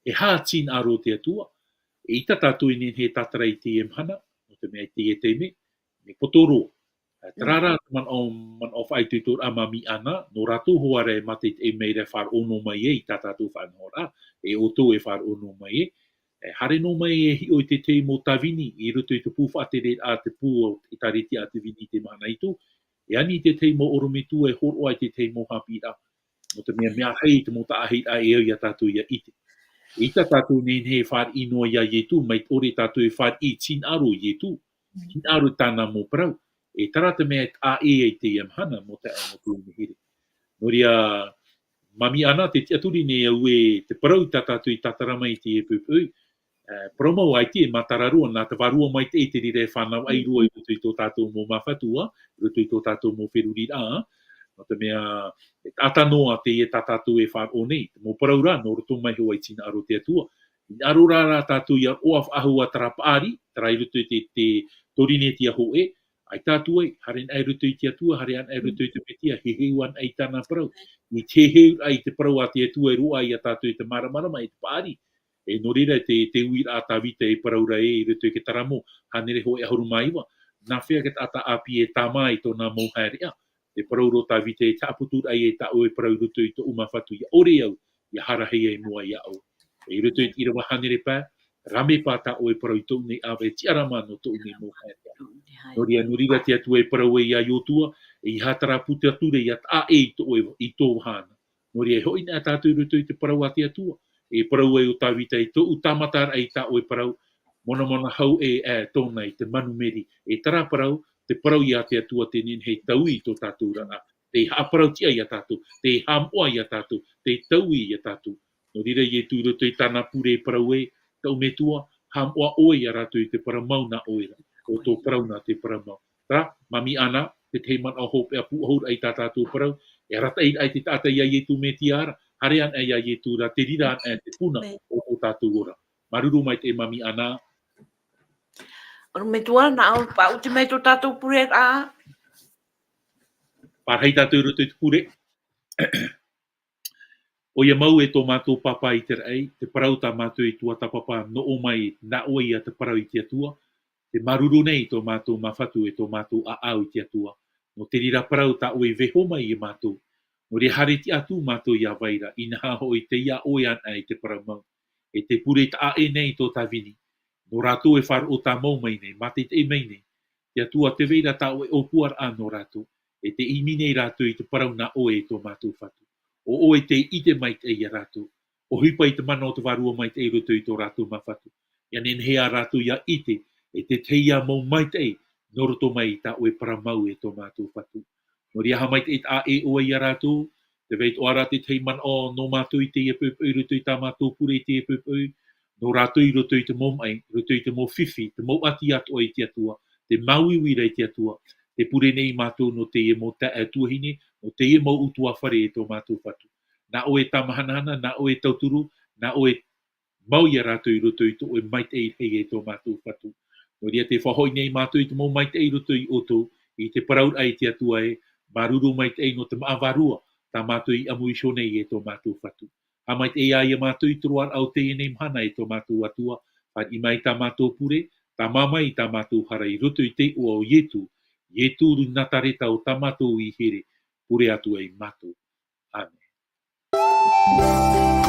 E aha te hinaʻaro o te Atua? ʻEita tātou e nehenehe e tātara i teie mahana, nō te mea i teie taime, mea poto roa. E, terā rā te manaʻo, manaʻo faʻaitoitoraʻa a Mami Ana, nō rātou hoʻi rā e mātaʻitaʻi mai ra e faʻaroʻo noa mai ai i tā tātou faʻanahoraʻa, e ʻoutou e faʻaroʻo noa mai ai. E, haere noa mai e hiʻo i te tahi mau tāvini, i roto i te pū faʻatereraʻa, te pū o te ʻĒtārētia a te Vini i te mahana itoito, e ani i te tahi mau ʻorometua e hōroʻa i te tahi mau haʻapiʻiraʻa. Nō te mea, mea rahi te mau taʻahiraʻa e au ia tātou ʻia ʻite. ʻEita tātou e nehenehe e fāriʻi noa ia Ietu, mai te ʻore tātou e fāriʻi i te hinaʻaro o Ietu, Mm. hinaʻaro i tāna mau parau. E terā te mea e taʻa ʻē ai i teie mahana, mau taeaʻe, mau tuahine here. Nō reira, Mami Ana, te tiʻaturi nei au e te parau i tā tātou i tātara mai i teie poʻipoʻi. E, parau mau ʻaita e mātara roa, nā te Vārua Maitaʻi te reira e fānaʻo ai roa i roto i tō tātou mau māfatu, ā, i roto i tō tātou mau feruriraʻa, ā. Nō te mea, e taʻata noa teie tā tātou e faʻaroʻo nei, te mau parau rā, nō roto mai hoʻi i te hinaʻaro o te Atua. Hinaʻaro rā, rā tātou ʻia roaʻa faʻahou ā terā paʻari, terā i roto i te, te Pōrīnetia hōʻē, ʻaita atu ai, haere anaʻe i roto i te Atua, haere anaʻe i roto i te Mesia, heheu anaʻe i tāna parau. I te heheu i te parau a te Atua e roaʻa ia tātou i te māramarama, i te paʻari. E nō reira te, te uiraʻa a Tāvita e parau ra ē i roto i te Taramo, hānere hōʻē ʻahuru mā iva. Nā hea te taʻata ʻāpī e tāmā i tōna mau haereʻa. E parau ra Tāvita e haʻaputuraʻa e tā ʻoe parau i roto i tōʻu māfatu, ʻia ʻore au, ʻia haere ai i mua iā ʻoe. E i roto i te ʻīrava hānere pae, rāmapa tā ʻoe parau i tōʻu nei ʻāvae, tiʻarama nō tōʻu nei mau haereʻa. Nō reira, nō reira te Atua e parau ai iā Iosua, ʻeiaha terā puta ture ʻia taʻa ʻē i tō ʻoe, i tō vahana. Nō reira, e hoʻi anaʻe tātou i roto i te parau a te Atua. E parau ai ʻo Tāvita, i tōʻu tāmataraʻa i tā ʻoe parau, monamona hau ē, e tōna i te manumeri. E terā parau, te parau ia te Atua tē nehenehe e taui i tō tātou oraraʻa. Tē haʻaparau-tiʻa ia tātou, tē haʻamoʻa ia tātou, tē taui ia tātou. Nō reira Ietu i roto i tāna pure e parau ē, Tāʻu Metua, haʻamoʻa ʻoe ia rātou i te parau mau nā ʻoe ra, ʻo tō parau nā te parau mau. Terā, Mami Ana, te tahi manaʻo hopeʻa pūʻohuraʻa i tā tātou parau, e arataʻi ai te taʻata iā Ietu Mesia ra, haere anaʻe iā Ietu ra, te reira anaʻe te puna o tō tātou ora. Māuruuru maitaʻi Mami Ana. ʻOro Metua, nā ʻō, faʻaoti mai tō tātou pureraʻa. Pārahi tātou i roto i te pure. ʻOia mau e tō mātou Pāpā i te raʻi, te parau tā mātou i tuatāpapa noʻo mai nā ʻoe ia te parau i te Atua, te māuruuru nei i tō mātou māfatu e tō mātou ʻāʻau i te Atua. Nō te reira parau tā ʻoe i vaiiho mai ia mātou. Nō reira haere tiʻa atu mātou iā vai ra, inaha hoʻi tei iā ʻoe anaʻe te parau mau. E te pure taʻa ʻē nei tō Tāvini. Nō rātou e faʻaroʻo tāmau mai nei, mātaʻitaʻi mai nei. Te Atua tē vai ra tā ʻoe ʻōpuaraʻa nō rātou. E tē ʻimi nei rātou i te parau nā ʻoe e tō mātou Fatu. ʻO ʻoe tē ʻite maitaʻi ia rātou. ʻOhipa i te mana o te Vārua Maitaʻi i roto i tō rātou māfatu. ʻIa nehenehe ā rātou ʻia ʻite, e te tahi ā mau maitaʻi, nō roto mai i tā ʻoe parau mau e tō mātou Fatu. Nō reira haʻamaitaʻi taʻa ʻē ʻoe ia rātou, tē vai atoʻa ra te tahi manaʻo nō mātou i teie poʻipoʻi, i roto i tā mātou pure i teie poʻipoʻi, nō rātou i roto i te mau maʻi, i roto i te mau fifi, te mau ʻati atoʻa i te Atua, te māuiui ra i te Atua, tē pure nei mātou nō teie mau taeaʻe tuahine, nō teie mau ʻutuāfare e tō mātou Fatu. Nā ʻoe e tāmahanahana, nā ʻoe e tauturu, nā ʻoe e mau ia rātou i roto i tō ʻoe maitaʻi rahi e tō mātou Fatu. Nō reira tē faʻahoʻi nei mātou i te mau maitaʻi i roto ia ʻoutou, i te parauraʻa i te Atua ē, māuruuru maitaʻi nō te māʻa vārua, tā mātou i ʻamu iho nei e tō mātou Fatu. Haʻamaitaʻi ia mātou i te roaraʻa o teie nei mahana e tō mātou Atua, fāriʻi mai tā mātou pure, tāmā mai i tā mātou hara i roto i te iʻoa o Ietu, Ietu Nātareta o tā mātou ʻohipa, pure atu ai mātou. ʻĀmene.